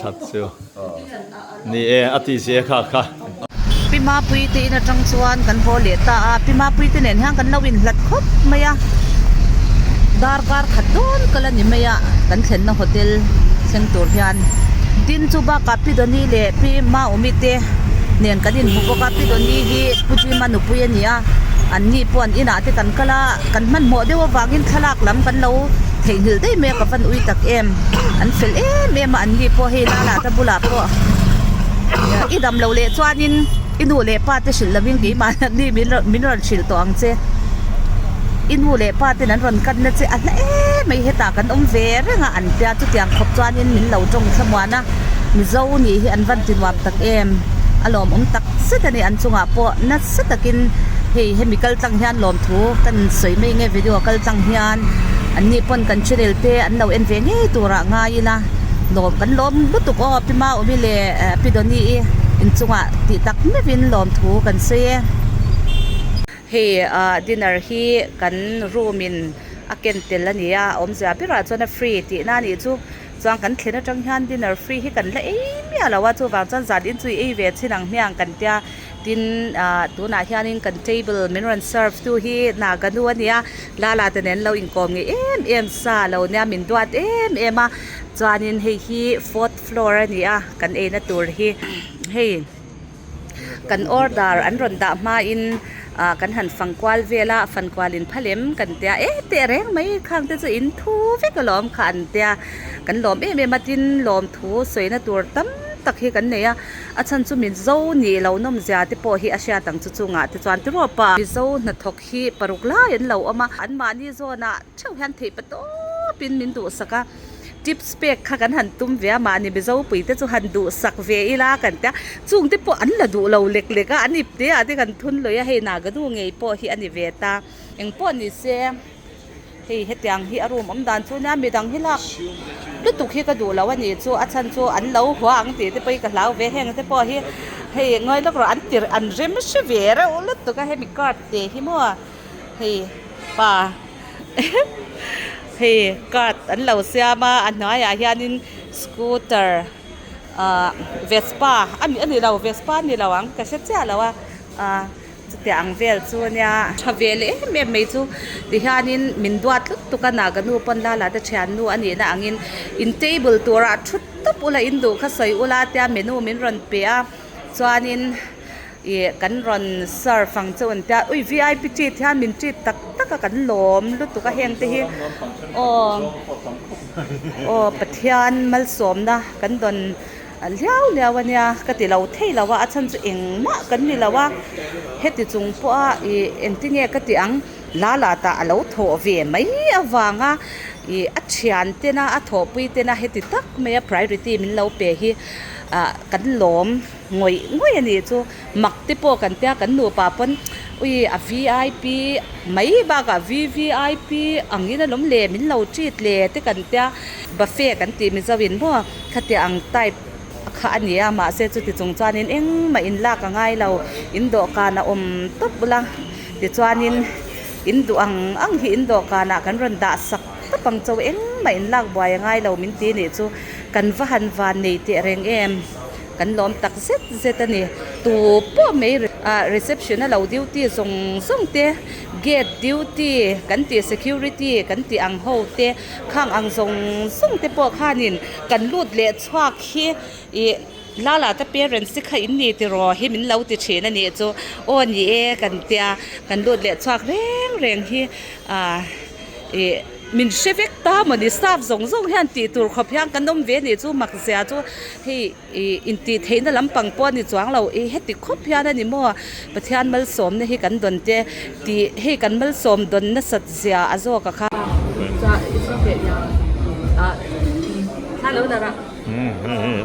that chu ni e a ti zia kha kha. Pi Mapui te in atang chuan kan haw leh ta a, Pi Mapui te nen hian kan lo inhlat khawp mai a, darkar khat dawn kal a ni mai a, kan thlenna hotel thleng tur hian tin chu bakah Pi Dawni leh Pi Maumi te nen kan inhmu bawk a, Pi Dawni hi Pu Jima nupui a ni a, an ni pawh an inah te kan kal a. Kan hmanhmawh deuh avangin thlalak lam kan lo theihnghilh daih mai a, ka van ui tak em. An fel em em a, an ni pawh hei lala te bulah pawh i dam lo leh chuanin i nu leh pa te hrilh lovin keimah ni min rawn hrilh tawh ang che. I nu leh pa ten an rawn kan na che a hla em mai hetah kan awm ve reng a an tia chutiang khawp chuanin min lo tawng thlamuan a, Mizo nih hi an van ti nuam tak em. A lawmawm tak zet a ni an chungah pawh nasa takin hei hemi kal tlang hian lawmthu kan sawi mai nge video kal tlang hian an ni pawn kan channel te an lo en ve ngei turah ngai ila lawm kan lawm lutuk aw pi Maumi leh pi Dawni i inchungah tih tak meuhin lawmthu kan sawi e. Hei ah dinner hi kan room in a ken tel a ni a a awmzia berah chuan a free tihna a nih chu chuan kan thlen atang hian dinner free hi kan la ei miah lo a chuvang chuan zan in chu i ei ve chin ang hmiang kan tia. Tin, ah tunah hianin kan table min rawn serve tu hi Naga nu a nia, Lala te nen lo inkawm ngei em em sa lo nia min duat em em a, chuanin hei hi fourth floor a ni a kan eina tur hi hei kan order an rawn dah hmain ah kan han fang kual vel a, fan kual in phalem kan tia e teh reng mai khang te chu in thu vek alawm kha an tia kan lawm em em a tin lawmthu sawina tur tam tak hi kan nei a. A chhan chu Mizo nih lo nawmzia te pawh hi a hriat ang chu chungah te chuan tiraw pa. Mizo hnathawk hi paruk lai an lo awm a, anmahni zawnah theuh hian theih pa tawpin min duhsak a, tips pek kha kan han tum ve a, mahni Mizo pui te chu han duhsak ve ila kan tia, chung te pawh an la duh lo lek lek a, an ip te ah te kan thun lawih a, hei Nagadu ngei pawh hi a ni ve ta, engpawh ni se. Hei hetiang hi a room awm dan chu nia midang hi lak lutuk hi ka duh lo a nih chu a chhan chu an lo hua ang tih te pawh hi ka hlau ve heng te pawh hi hei ngawi lawk rawh an tirh an rem hre ve reuh lutuk a hemi card te hi maw hei pa hei card an lo siam a a hnuaiah hianin scooter ah vespa a ni lo vespa a ni lo ang ka hre chiah lo a ah. Chutiang ang vel chu ania tha ve leh em em mai chu tihianin min duat tlut tuk a Naga nu pawn lala te thiannu a nihna angin in table turah thut tawp ula in duh kha sawi ula tia menu min rawn pe a chuanin ih kan rawn serve ang chu an tia ui vip treat hian min treat tak tak a kan lawm lutuk a heng te hi aw aw Pathian malsawmna kan dawn. A liau liau a nia ka ti lo thei lo a, a chhan chu engmah kan ni lo a, heti chung pawha ih engtinge ka ti ang lala tah a lo thawh ve mai avanga ih a thian tena a thawhpui tena heti tak maia priority min lo pe hi ah kan lawm ngawih ngawih a nih chu mak te pawh kan tia kan nupa pawn ui a vip mai bakah vvip angin alawm le min lo treat le te kan tia buffet kan tih mizo in maw. Khati ang type kha a ni a, mahse chuti chung chuanin engmah in lak a ngai lo, in dawhkan a awm tawp bula tichuanin in duh ang ang hi in dawhkanah kan rawn dah sak tawp ang chauh engmah in lak buai a ngai lo min ti nih chu kan va han van nei teh reng em kan lawm tak zet zet a ni tu pawh mai ah reception a lo duty zawng zawng te gate duty kan tih security kan tih ang ho te. Khang ang zawng zawng te pawh khanin kan lut leh chhuak hi ih Lala te parents te kha in ni tiraw hi min lo ti thin a nih chu aw ni e kan tia kan lut leh chhuak reng reng hi ah ih. Min hre vek ta mawni staff zawng zawng hian tih tur khawp hian kan awm ve anih chu mak zia chu hei ih intih theihna lampang pawh a ni chuang lo ih heti khawp hian a ni maw Pathian malsawmna hi kan dawn te tih hei kan malsawm dawn nasat zia a zawk a kha.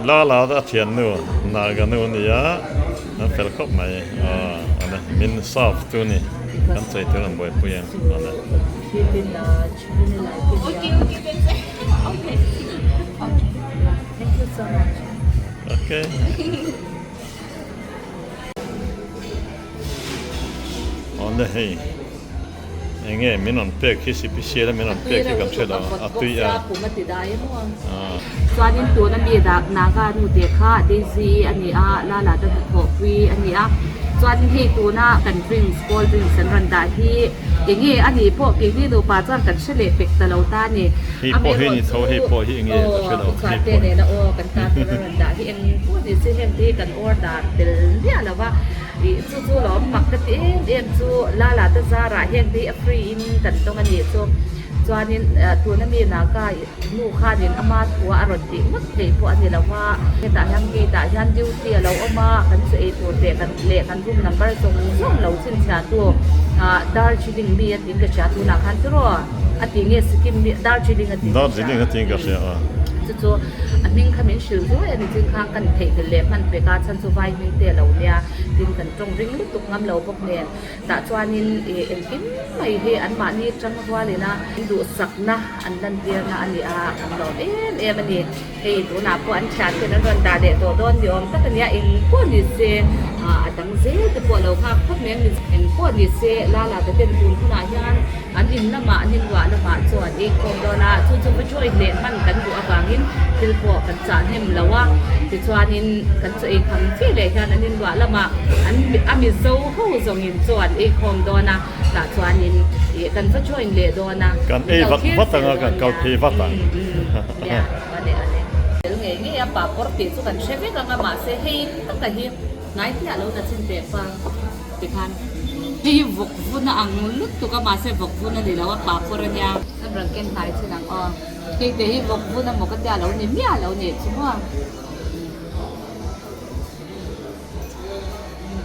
La la a thiannu Naga nu a nia an fel khawp mai aw min serve tu a ni kan chei tur an buaipui ang awle. Okay. Awle hei. Enge min rawn pek hi sipisial a min rawn pek hi kan hre lo a tui a. Chuanin tuna mi dak Naga nu te kha Daisy a ni a, Lala te hnathawhpui a ni a. Chuanin hei tuna kan drinks cold drinks an rawn dah hi enge a nih pawh keini nupa chuan kan hre leh pek ta lo ta a ni. Hei pawh hi ni tho hei pawh hi enge ka hre lo. Aw chhuahte nena aw kan tan tur a rawn dah hi eng pawh ni se heng te hi kan order tel miah lo va. Ih chu chu lawm mak ka ti em em chu Lala te zarah heng te hi a free in kan tawng a nih chu chuanin tuna mi naka nu khanin ama thua a rawn tih ngawt theih pawh a ni lo va hetah hian gate ah hian duty a lo awm a kan chu ei tur leh kan leh kan room number zawng zawng lo chhinchhiah tu ah Darjeeling mi a tiin ka hria tunah khan tiraw a ti nge Sikkim mi Darjeeling a tiin ka hria Darjeeling a tiin ka hria a. Chu chu a hming kha min hrilh zuai a ni chin khan kan theihnghilh leh hman pek a chhan chu vai hming te a lo nia tin kan tawng ring lutuk ngam lo bawk nen tah chuanin ih engkim mai hi anmahni tang rualin a duhsakna an lantirna a ni a kan lawm em em a ni hei tunah pawh an thian ten an rawn dah leh tawh dawn ni awm tak a nia eng pawh ni se ah a dang zel te pawh a lo nghak phawt mai a eng pawh ni se lala te ten tun hunah hian An in lamah an inruah lamah chuan ei khawm dawn a, chu chu va join leh hman kan duh avangin thil pawh kan chah hnem lo a, tichuanin kan chaw ei kham chiah leh hian an inruah lamah an a Mizo ho zawngin chaw an ei khawm dawn a, tah chuanin ih kan va join leh dawn a, Kan ei vat vat ang a, kan kal phei vat ang. Nia, a leh a leh. Tel ngei ngei a, papawr tih chu kan hre vek ang a, mahse hei taka hi hnai chiah lo ta chin teh pa. Tikhan hei hi vawk vun a ang lutuk a mahse vawk vun a ni lo a papawr a nia. Kan rawn ken hnai chin ang aw. Hei te hi vawk vun amaw ka tia lo ni miah lo nih chu maw.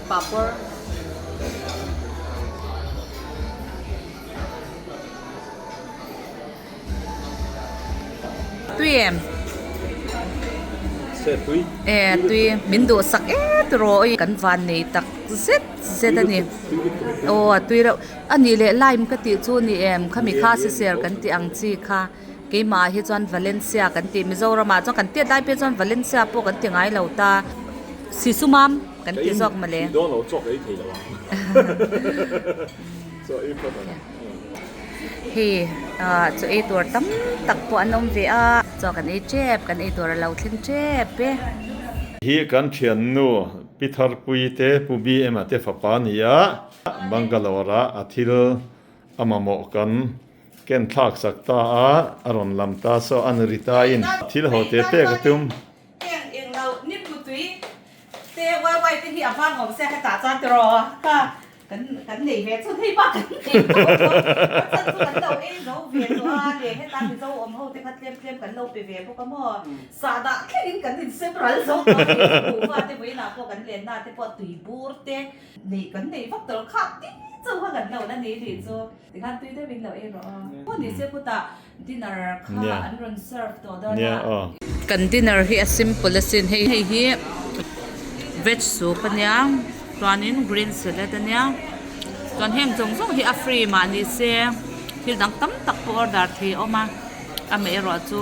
Papawr. Tui em? Se tui. E tui min duh sak e tiraw oi kan van nei tak zet zet a ni. Aw a tui reuh a nih leh lime ka tih chu ni em khami kha siser kan tih ang chi kha keimah hi chuan Valencia kan tih Mizoramah chuan kan tiat lai phei chuan Valencia pawh kan ti ngai lo ta sisumam kan ti zawk mawle. Hei ah chaw ei tur tam tak pawh an awm ve a chaw kan ei tep kan ei tur a lo thleng tep e. Hi kan thiannu Pi Tharpui te Pu BM a te fapa a ni a, Bangalore ah a thil a mamawh kan ken thlak sak ta a, a rawn lam ta saw a ni ri ta in thil ho te pek a tum. Eng eng lo nippu tui te wai wai te hi a vang awm se hetah chuan tiraw ka Kan kan nei ve chu hei bak kan nei tawh lo a chan chu kan lo ei zo ve tawh a leh heta Mizo awm ho te kha tlem tlem kan lo pe ve bawk a maw sahdah thlengin kan insem ral zo tawh a ni kuhva te vawiinah pawh kan lenna te pawh tui bur te neih kan nei vak tawh lo khak ding chauh kha kan lo la nei tih chu tikhan tui deuhin lo ei rawh a pawh ni se khutah dinner kha an rawn serve tawh dawn a. Kan dinner hi a simple asin hei hei hi veg soup ania chuanin green salad ania chuan heng zawng zawng hi a free mah ni se thil dang tam tak pawh order thei a awm a amaherawh chu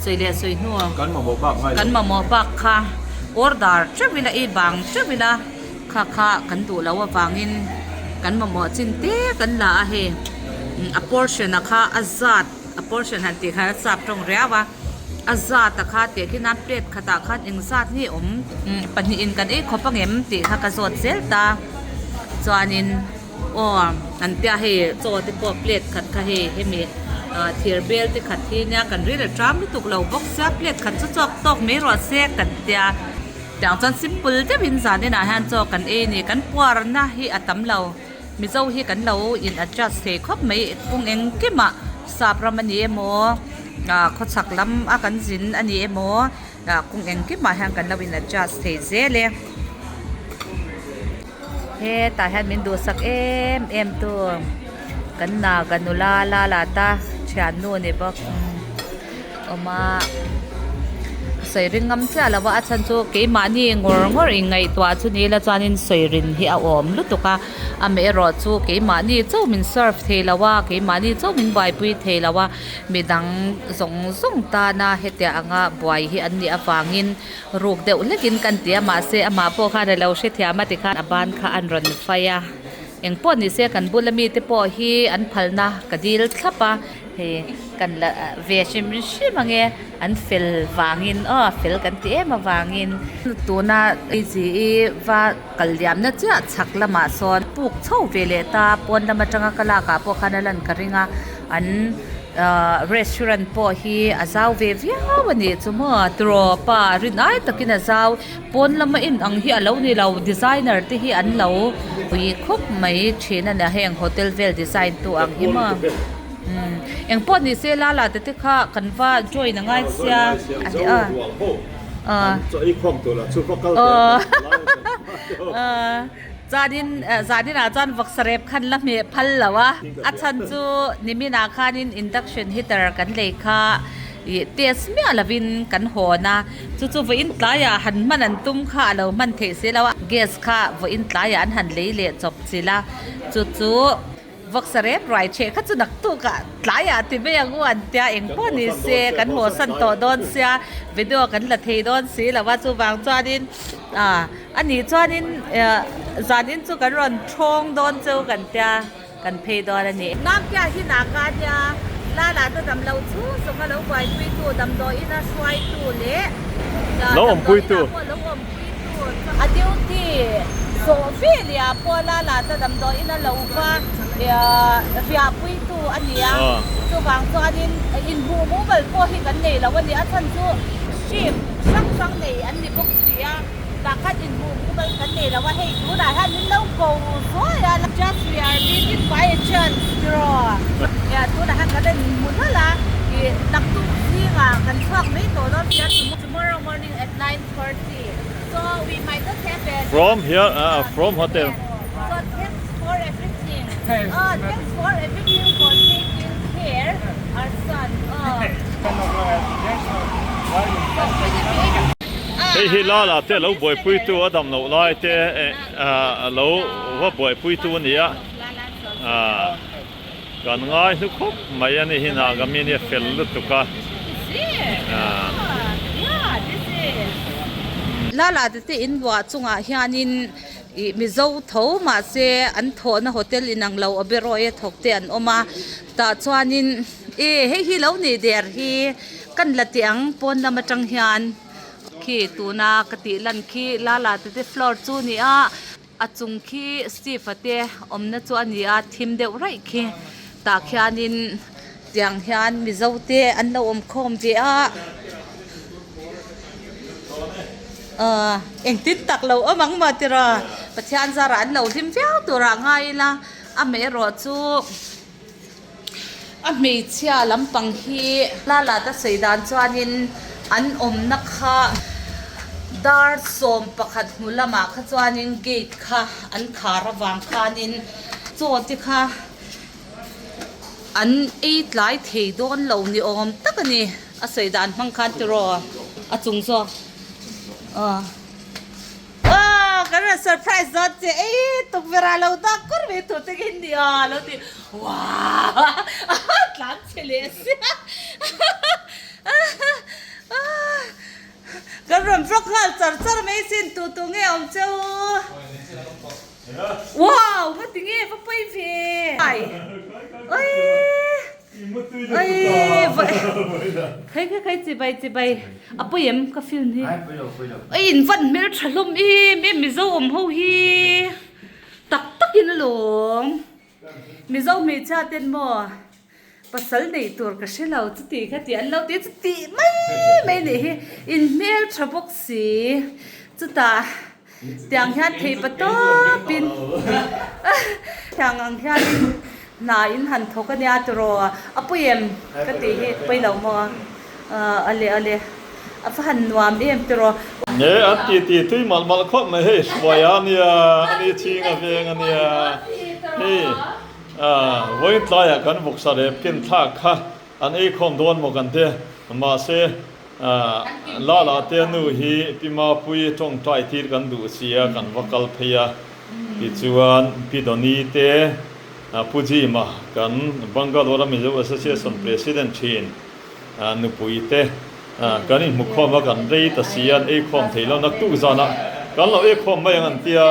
sawi leh sawi hnu kan mamawh bak ngai kan mamawh bak kha order teuh ila ei bang teuh ila kha kha kan duh loh avangin kan mamawh chin te kan la a hei a portion a kha a zat a portion han tih khan a chap tawng riau a a zat a kha tih khi nan plate khatah khan eng zat nge awm pahnihin kan ei khawp angem tih kha ka zawt zel ta chuanin aw an tia hei chaw te pawh plate khat kha hei hemi ah thir bel te khat hi nia kan ril a tram lutuk lo bawk sia plate khat chu chawk tawk mai rawh se kan tia. Tiang chuan simple deuhin zan inah hian chaw kan ei a ni. Kan puarna hi a tam lo. Mizo hi kan lo in adjust thei khawp mai kawng engkimah sap ram a ni emaw ah khawchhak lam a kan zin a ni emaw ah kawng engkimah hian kan lo in adjust thei zel e. Hetah hian min duhsak em em tu kan naga nula la la ta thiannu a ni bawk awm a sawi ring ngam chiah lo a a chhan chu keimahni ngawr ngawr inngaihtuah chu ni ila chuanin sawi rin hi a awm lutuk a amaherawh chu keimahni chauh min serve thei lo a keimahni chauh min buaipui thei lo a midang zawng zawng tana hetiang anga buai hi an nih avangin. Ruk deuh hlekin kan ti a, mahse amah pawh khan a lo hrethiam a tikhan a ban kha an rawn fai a, engpawh ni se kan bula mite pawh hi an phalna ka dil thlap a, hei kan la ve hrim hrim ange an fel vangin aw fel kan ti em avangin tuna AGE va kal liamna chiah chhak lamah sawn puk chho ve leh ta pawn lam atanga ka lak ah pawh khan a lan ka ring a an. Ahh restaurant pawh hi a zau ve viau a nih chu maw tiraw pa rin ai takin a zau pawn lama en ang hi a lo ni lo designer te hi an lo pui khawp mai thin a nia heng hotel vel design tu ang hi maw umm engpawh ni se la la te te kha kan va join a ngai sia a ti a ahh aw. Chuanin zaninah chuan vawksa rep khan la hmeh phal lo a, a chhan chu niminah khanin induction heater kan lei kha ih test miah lovin kan hawn a, chu chu vawiin tlaiah han hman an tum kha a lo hman theih si lo a, gas kha vawiin tlaiah an han lei leh chawp chilh a, chu chu. Vawksa rep ruai cheh kha chu naktuk ah tlai ah ti mai ang u an tia eng pawh ni se kan haw san tawh dawn sia video kan la thei dawn si lo a chuvang chuanin ah a nih chuanin eh zanin chu kan rawn thawng dawn cheu kan tia kan phei dawn a ni. Namkia hi naka nia lala te dam lo chu zawnga lo buaipuitu damdawiin a hruaitu leh Lo awmpuitu. Damdawiinah pawh lo awmpuitu a duty zawh veleh ah pawh lala te damdawiin a lo va riahpuitu a ni a, chuvang chuanin inhmuh mumal pawh hi kan nei lo a ni. A chhan chu shift hrang hrang nei an ni bawk si a, tah khan inhmuh mumal kan nei lo a, hei tunah hian min lo ko zuai a, just we are meeting by a chance tiraw? Tunah hian kan inhmu hlawlh a, ih naktuk zingah kan chhuak mai tawh dawn sia tomorrow morning at 9:30 so we might not have a From here ah from hotel. So thanks for everything ah thanks for everything for taking care our son ah. Hei hi lala te lo buaipui tu a dam loh lai te ah lo va buaipui tu a ni a ah kan ngai hlu khawp mai a ni hi Naga mi nia fel lutuk a ah. Lala te te in luah chungah hianin Ih Mizo tho mahse an thawhna hotel inang lo Oberoi a thawk te an awm a tah chuanin e hei hi lo nih der hi kan la tih ang pawn lam atang hian khi tuna ka tih lan khi lala te te floor chu a ni a a chung khi Steve a te awmna chu a ni a thim deuh raih khi tah khianin tiang hian Mizo te an lo awm khawm ve a. Ahh engtin tak lo awm ang maw tiraw Pathian zarah an lo hlim viau turah ngai ila amaherawh chu a hmeichhia lampang hi lala ta sawi dan chuanin an awmna kha dar 11 hnu lamah kha chuanin gate kha an khar avang khanin chaw te kha an ei tlai thei dawn lo ni awm tak a ni. A sawi dan hmang khan tiraw a chung zawk aw aw kan rawn surprise dawn che ei tukverh ah lo dak kur mai tur te khi ni a lo ti wow tlan chhe leh sia kan rawn vlog nghal char char mai sin tu tu nge awm cheu wow nga ti nge va pawi ve ai oi. Khai khai khai chibai chibai a pawi em ka film hi a in van hmel tha hlawm em em mizo awm ho hi tak tak in alawm mizo hmeichhia ten maw pasal nei tur ka hre lo chuti kha tih an lo ti chuti mai mai nih hi in hmel tha bawk si chutah. Tiang hian thei pa tawpin tiang ang hianin hna in han thawk a nia tiraw a pawi em ka tih hi pawi lo maw a le a le a va han nuam em tiraw. Nge an ti ti tui malh malh khawp mai hei hruai a nia a ni chhing a veng a nia hei vawiin tlaiah kan vawksa rep ken thlak kha an ei khawm dawn maw kan ti mahse Lala te nu hi Pi Mapui tawngtai tir kan duh sia kan va kal phei a, tichuan Pi Doni te Pu Jima kan Bangalore a Mizo Association President thin nupui te kan inhmu khawm a kan rei ta si a an ei khawm thei lo naktuk zanah kan lo ei khawm mai ang an tia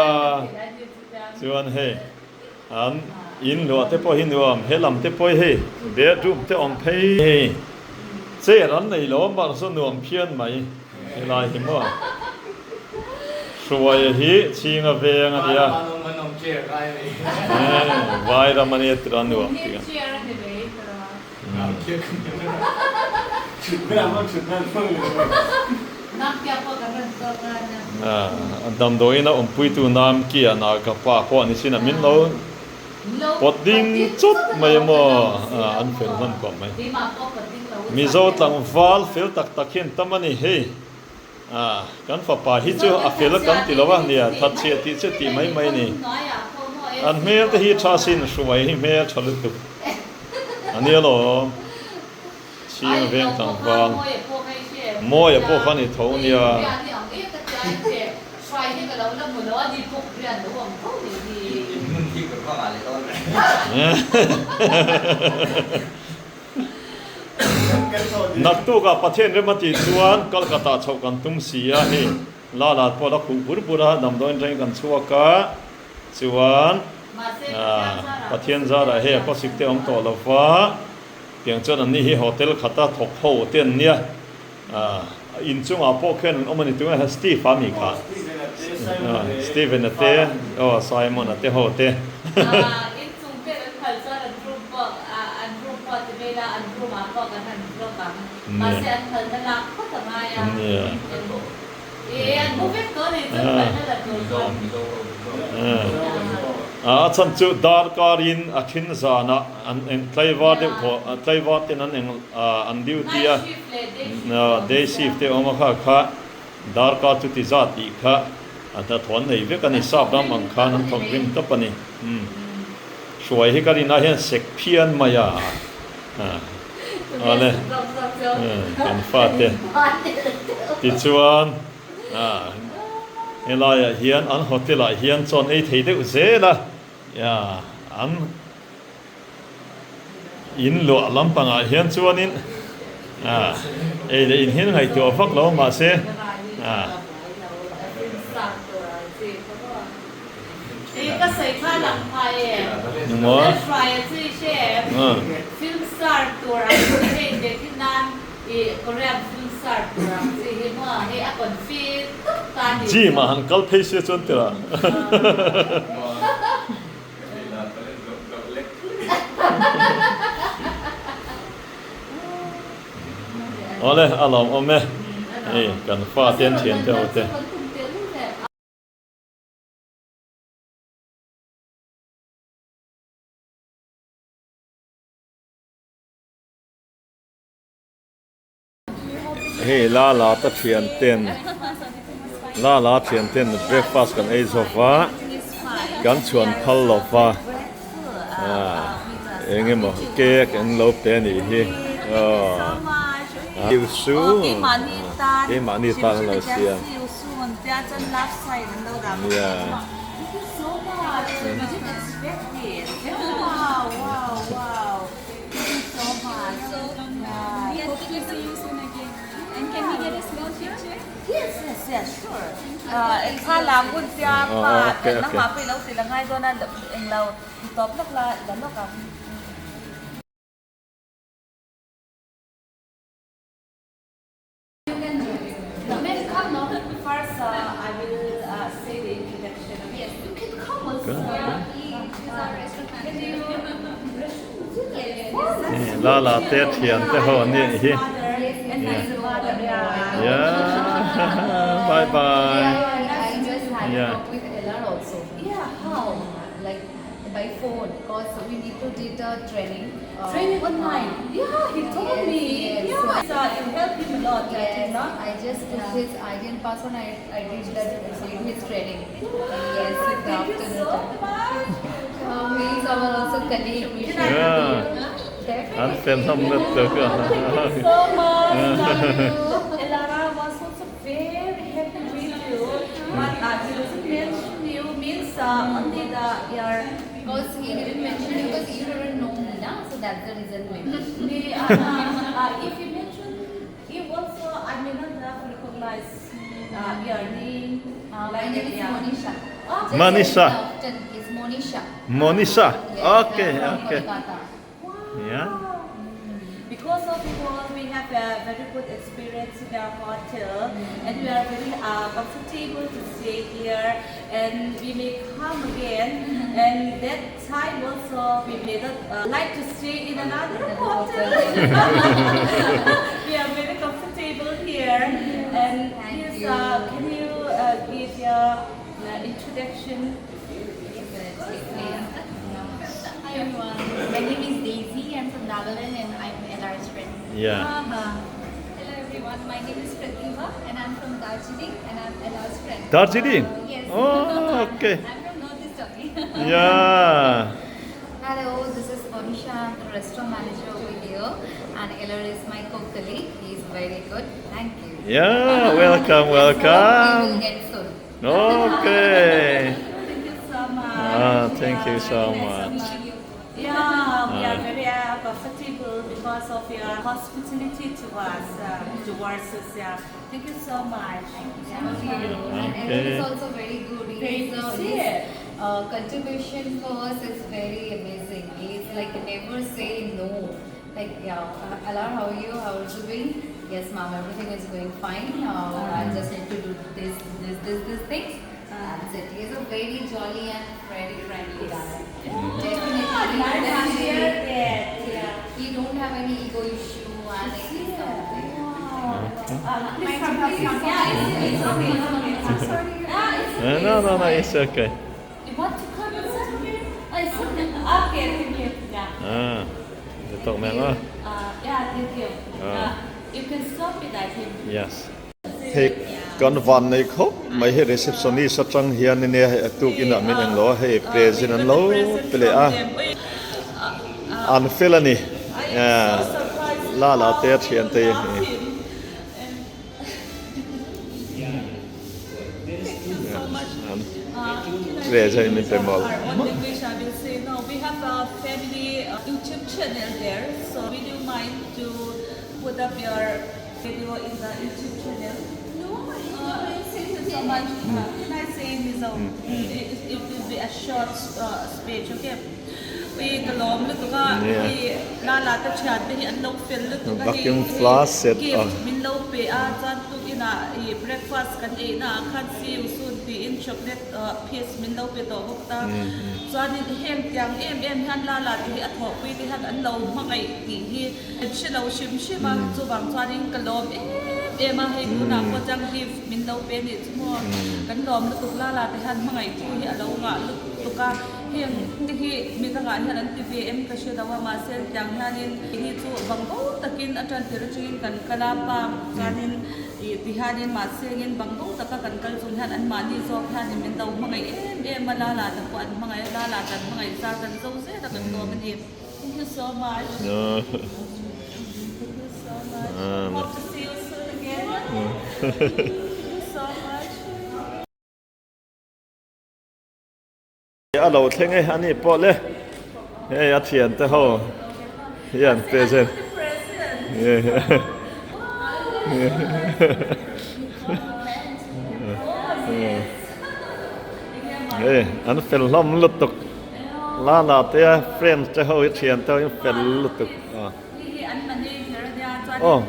chuan hei An in luah te pawh hi nuam, he lam te pawh hi hei bedroom te awm phei hei chair an nei lo a mar chu nuam phian mai helai hi maw Hruaia hi chhinga veng a nia vai ram a nia tirah nuam tih a Damdawiin a awmpuitu Nam Kian-a ka pa pawh ni sin a min lo pawt ding chawt mai a maw an fel hlawm kawp mai. Mizo tlangval fel tak tak hian tam a ni hei. Kan fapa hi chu a fel kan ti lo a nia thatchhiah tih chu tih mai mai a ni. An hmel te hi tha sin hruai hi hmel tha lutuk a nia lawm. Chhing veng tlangval Mawia pawh kha ni tho nia. Naktukah Pathian rem a tih chuan Kolkata chhoh kan tum si a hei Lala pawh la khuh bur bur a damdawiin atangin kan chhuak a chuan Pathian zarah hei a khawsik te a awm tawh lo va tiang chuan an ni hi hotel khata thawk ho te an nia inchungah pawh khian an awm a ni tunge Steve a mi kha Steven a te aw Simon a te ho te. Inchung vel an phal chuan an room pawh an room pawh ti mai ila an room ah pawh kan han vlog ang mahse an phalna lak phawt a ngai a e an mu vek tawh a ni chuan phalna la tur chuan A chhan chu darkar in a then zanah an eng tlaivar deuh thaw tlaivar ten an eng an duty a day shift te awm a kha kha darkar chu ti zat tih kha a hnathawh an nei vek a ni sap ram ang khan an thawk rim tawp a ni hruai hi ka rinah hian sek phian mai a awle kan fate tichuan helaiah hian an hotel ah hian chawn ei thei deuh zel a an In luah lampangah hian chuanin ei leh in hian ngaihtuah vak lo mahse Gym ah han kal phei se chuan tira. Awle a lawm awm e hei kan fa te an thian te ho te. Hei la la ta thian ten la la thian ten breakfast kan ei zo va kan chhuan phal lo va eng emaw cake an lo pe a nih hi aw keimahni tan an lo siam nia. La la te thian te ho an nih hi yeah bye bye. had Yeah. a talk with LR also. Yeah, how? Like by phone, because we need to did a training. Uh, Training online. Yeah, he told yes, me. Yes. Yeah, so you helped him a lot, I Yes, think, no? I just took his ID and password. I, I did that did his training. Yes, in the Thank you afternoon. so much. Um, he is our also colleague. We should Yeah. Definitely. An fel hlawm lutuk a. Thank you so much. Elara was also very happy with you. But he doesn't mention you means only the your Because he didn't mention you because you didn't know me, na? So that's the reason maybe. the, if you mention you also I may not have recognized your name. My name is yeah. Monisha. Oh. Just Manisha. Often is Monisha. Monisha. Yes, Okay, I'm from okay. Kolkata. Yeah. Because of because we have a very good experience in our hotel and we are very uh, comfortable to stay here and we may come again and that time also we may not uh, like to stay in another hotel. we are very comfortable here and Thank please you. uh, can you uh, give your uh, introduction? Hi everyone, my name is Daisy. I'm from Nagaland and I'm LR's friend. Yeah. Uh-huh. Hello everyone, my name is Pratibha and I'm from Darjeeling and I'm LR's friend. Darjeeling? Yes. Oh, okay. I'm from Northeast only. Yeah. Hello, this is Monisha. I'm the restaurant manager over here, and Eller is my co-colleague. He's very good. Thank you. Yeah, welcome, We will welcome. get soon. Okay. Thank you so much. Ah, thank you so Nice to much. meet you. Yeah, we are Ah. very uh, comfortable because of your hospitality to us, towards us. Yeah. Thank you so much. Thank you. And Eller Okay. is also very good. He Very is, good. his contribution for us is very amazing. He is like never say no. Like yeah, Alar, how are you? How are you doing? Yes, ma'am, everything is going fine. I just need to do this, this, this, this things. That's it. He is a very jolly and very friendly guy. Definitely, Nice to hear definitely. that. Yeah. He don't have any ego issue and like something. Uh, please come, please come. Yeah, it's, it's okay. It's okay. I'm sorry. Ah, it's okay. No, no, no, it's okay. You want to come inside here? Oh, it's okay. Okay, thank you. Yeah. Ah, tawk meng a. Yeah, thank you. Ah. You can stop it, I think. Yes. Hei kan van nei khawp mai hei receptionist atang hian ania hei a tuk inah min eng lo a hei present an lo pe leh a an fel a ni la la te a thian te hi. Present min pe mawlh mawlh. Thank you so much. Can I say in Mizo? It, it will be a short speech, okay? Ui ka lawm lutuk a, hei la la te thian te hi an lo fel lutuk a, hei Vacuum flask set a. gift min lo pe a, chuan tukinah ih breakfast kan ei naah khan see you soon tiin chocolate piece min lo pe tawh bawk ta. Chuanin heng tiang em em hian la la te hi a thawhpui te hian an lo hmangaih tih hi an hre lo hrim hrim a, chuvang chuanin ka lawm em em a, hei tunah pawh chuan gift min lo pe nih chu maw kan lawm lutuk la la te hian hmangaih chu hi a lo ngah lutuk a, heng te hi mi dangah hian an ti ve em ka hre lo a, mahse tiang hianin hi chu bang bo takin a tan tir atangin kan kal a, pa chuanin Ih ti hianin mahse engin bang bo taka kan kal chung hian anmahni zawk hianin min lo hmangaih em em a, lala te pawh an hmangaih a, lala kan hmangaih zar kan zo zel a kan lawm a ni. Thank you so much. Thank you so much. Hope to see you soon again. Thank you so much. A lo thleng e a ni pawh le hei a thian te ho hian present hei an fel hlawm lutuk la la te a friends te ho hi thian te ho hi fel lutuk a. Aw.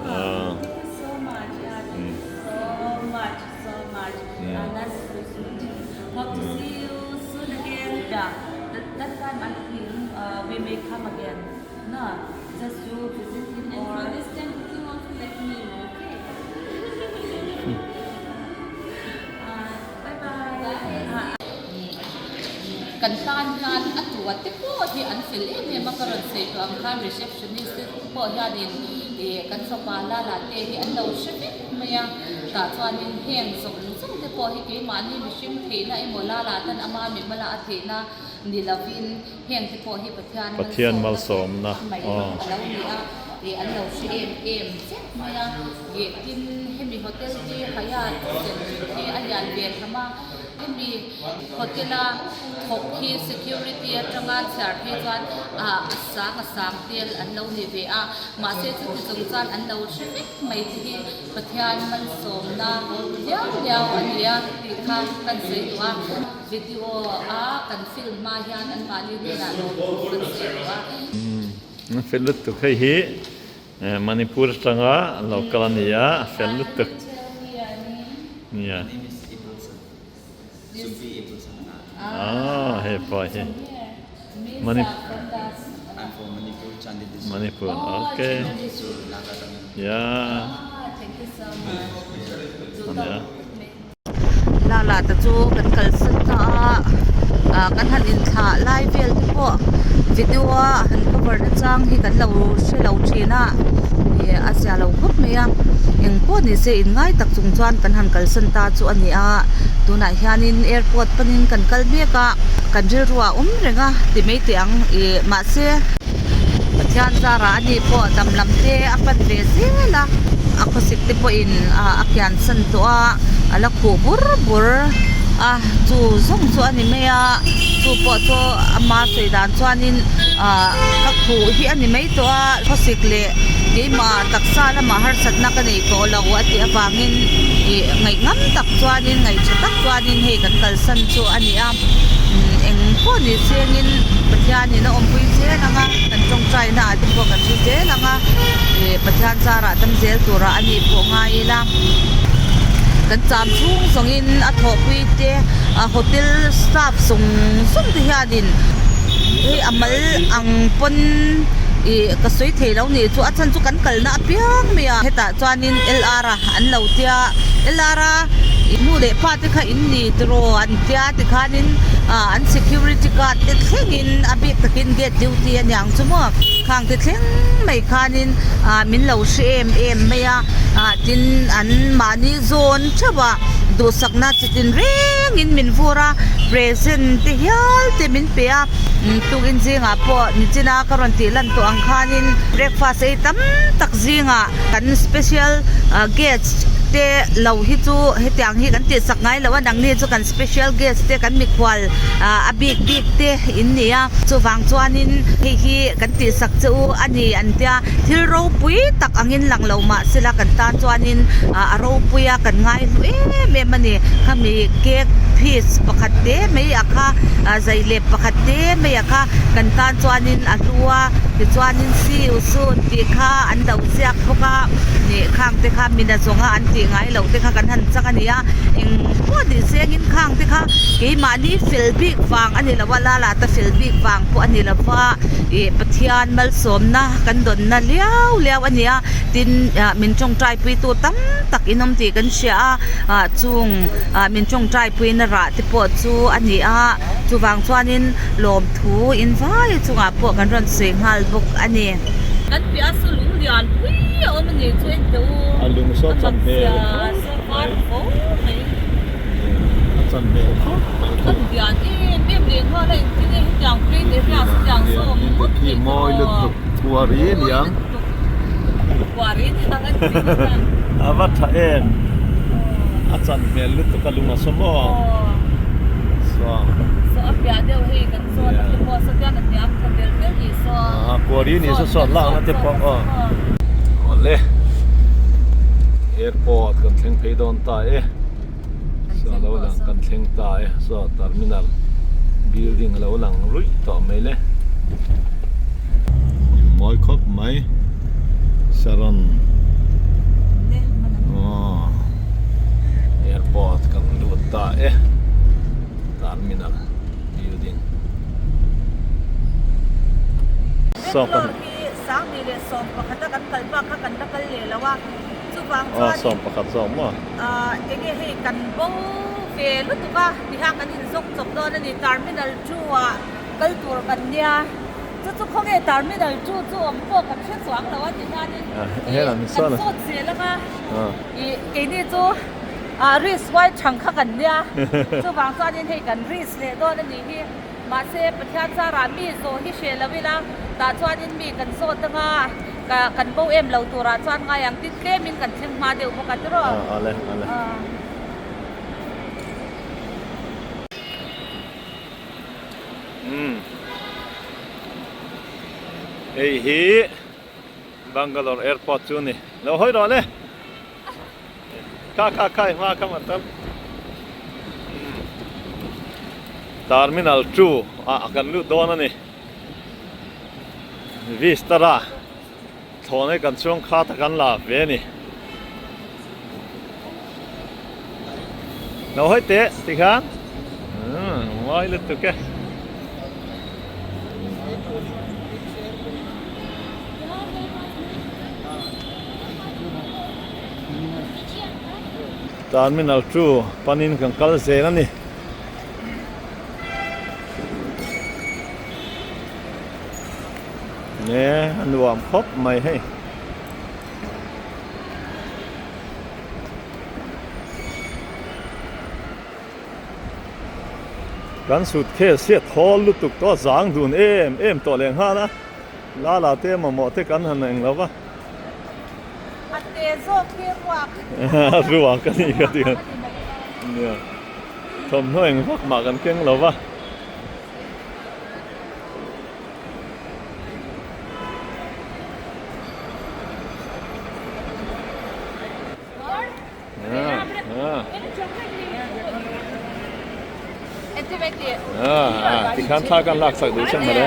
Ah. Thank you so much. Yeah, thank you so much, so much. Nice to meet you. Hope to see you soon again. Yeah, that, that time I think we may come again. No, just you visit him And or for this time booking also let me know, okay? Bye bye. Kan tan hian a tua te pawh hi an fel em em a, ka rawn sawi tawh ang khan receptionist te pawh hianin ih kan fapa Lala te hi an lo hre vek mai a, tah chuanin heng zawng zawng te pawh hi keimahni mihring theihna emaw Lala tan ama mimala a theihna ni lovin Heng te pawh hi Pathian Pathian malsawmna mai aw. a lo ni a, ih an lo hre em em vek mai a, ih tin hemi hotel hi Hyatt Centric hi a lian ve tham a, hemi hotel a thawk hi security atanga chhiar phei chuan ah a sang a sang tel an lo ni ve a, mahse chuti chung chuan an lo hre vek mai te hi Pathian malsawmna liau liau a ni a tih kha kan sawi duh a. Video a kan film hma hian an mahni hnenah lawmthu kan sawi duh a. An fel lutuk hei hi Manipur atanga lo kal a ni a, a fel lutuk. Nia. Ah hei pa hi. Manipur okay. Yeah. Ania. Lala te chu kan kalsan ta a ah kan han inthlah lai vel te pawh video a han cover na chang hi kan lo hre lo thin a ih a zia lo khawp mai a eng pawh ni se in ngai tak chung chuan kan han kalsan ta chu a ni a tunah hianin airport panin kan kal mek a kan rilru ah a awm reng a ti mai teh ang ih mahse Pathian zarah ani pawh dam lam te a pan ve zel a a khawsik te pawhin a kian san tawh a a la khuh bur bur a chu zawng chu a ni mai a chu pawh chu ama sawi dan chuanin ahh ka khuh hi a ni mai tawh a khawsik leh keimah taksa lamah harsatna ka nei tawh lo a tih avangin ih ngaih ngam tak chuanin ngaih tha tak chuanin hei kan kalsan chu a ni a eng pawh ni chengin Pathianin a awmpui zel ang a kan tawngtai na ah te pawh kan hre zel ang a ih Pathian zarah dam zel turah a nih pawh ngai ila kan cham chhung zawngin a thawhpui te a hotel staff zawng zawng te hianin hei a mal ang pawn ih ka sawi thei lo nih chu a chhan chu kan kalna apiang mai a hetah chuanin L R a an lo tia L R a nu leh pa te kha in ni tiraw an tia tikhanin ah an security guard te thlengin a bik takin gate duty a niang chu maw khang te thleng mai khanin ah min lo hre em em mai a ah tin an mahni zawn theuh a duhsakna chi tin rengin min vur a present te hial te min pe a tukin zingah pawh nichina ka rawn tih lan tawh ang khanin breakfast ei tam tak zingah kan special guest te lo hi chu hetiang hi kan tihsak ngai lo a nangni chu kan special guest te kan mikhual a bik bik te in ni a chuvang chuanin hei hi kan tihsak che u a ni an tia thil ropui tak angin lang lo mah sela kan tan chuanin a ropui a kan ngai hlu em em a ni khami cake piece pakhat te mai a kha zai lep pakhat te mai a kha kan tan chuanin a hlu a tichuanin see you soon tih kha an lo ziak bawk a nih khang te kha mina zawnga an tih ngai loh te kha kan han chak a ni a eng pawh ni sengin khang te kha keimahni fel bik vang a ni lo a lala ta fel bik vang pawh a ni lo va ih Pathian malsawmna kan dawnna liau liau a ni a tin ah min tawngtai pui tu tam tak in awm tih kan hria a ah chung ah min tawngtai puina rah te pawh chu a ni a chuvang chuanin lawmthu in vai chungah pawh kan rawn sawi nghal bawk a ni. Kan piah a saw lung lian pui a awm a ni chu en teh u A lung saw chan hmel saw var fo mai a chan hmel khawp mai a lian em em leh nghal a engtin nge hetiang plain area ah sawtiang saw awm ngawt thei mawi lutuk kuari a ni ang kuari a ni ang a ti hian a va tha em a chan hmel lutuk a lung a saw maw saw saw a piah deuh hei kan sawn a te pawh sawtiang a hniam tha tel tel ni saw kuari ni saw saw lak na te pawh aw awle airport kan thleng phei dawn ta e saw lo lang kan thleng ta e saw terminal building a lo lang ruih tawh mai le mawi khawp mai Sharon. Bangalore hi Sanghnih leh Sawmpakhata kan kal bak kha kan la kal leh lo a, chuvang chuan Sawmpakhat zawk maw? Enge hei kan bo ve lutuk a tiha kan inzawk chawp dawn a ni, Terminal 2 ah kal tur kan nia, chu chu khawnge Terminal 2 chu awm pawh kan hre chuang lo a ti hianin kan zawt zel ang a, ih keini chu risk huai thang kha kan nia, chuvang chuanin hei kan risk leh dawn a nih hi. Mahse, Pathian zarah mi zawh hi hreh lo ila, tah chuanin mi kan zawt anga ka kan bo em lo turah chuan ngai ang tin tlemin kan thleng hma deuh bawk a tiraw? Aw, ale, ale. Umm. Hei hi Bangalore Airport chu a ni. Lo hawi rawh le. Kha kha kha i hma kha man tam. Terminal 2 ah kan lut dawn a ni. Vistara thlawhna hi kan chuang khat a kan la ve a ni. Lo hawi teh tikhan mawi lutuk e. Terminal 2 panin kan kal zel a ni. Ne a nuam khawp mai hei. Kan suitcase hi a thawl lutuk tawh a zang dun em em tawh leh nghal a. Lala te mamawh te kan han eng lo va. A te zawk hi ruak. Ruak a ni ka ti a. Nia. Thawmhnaw eng vak mah kan keng lo va. Tikhan thla kan lak sak duh chen mawle.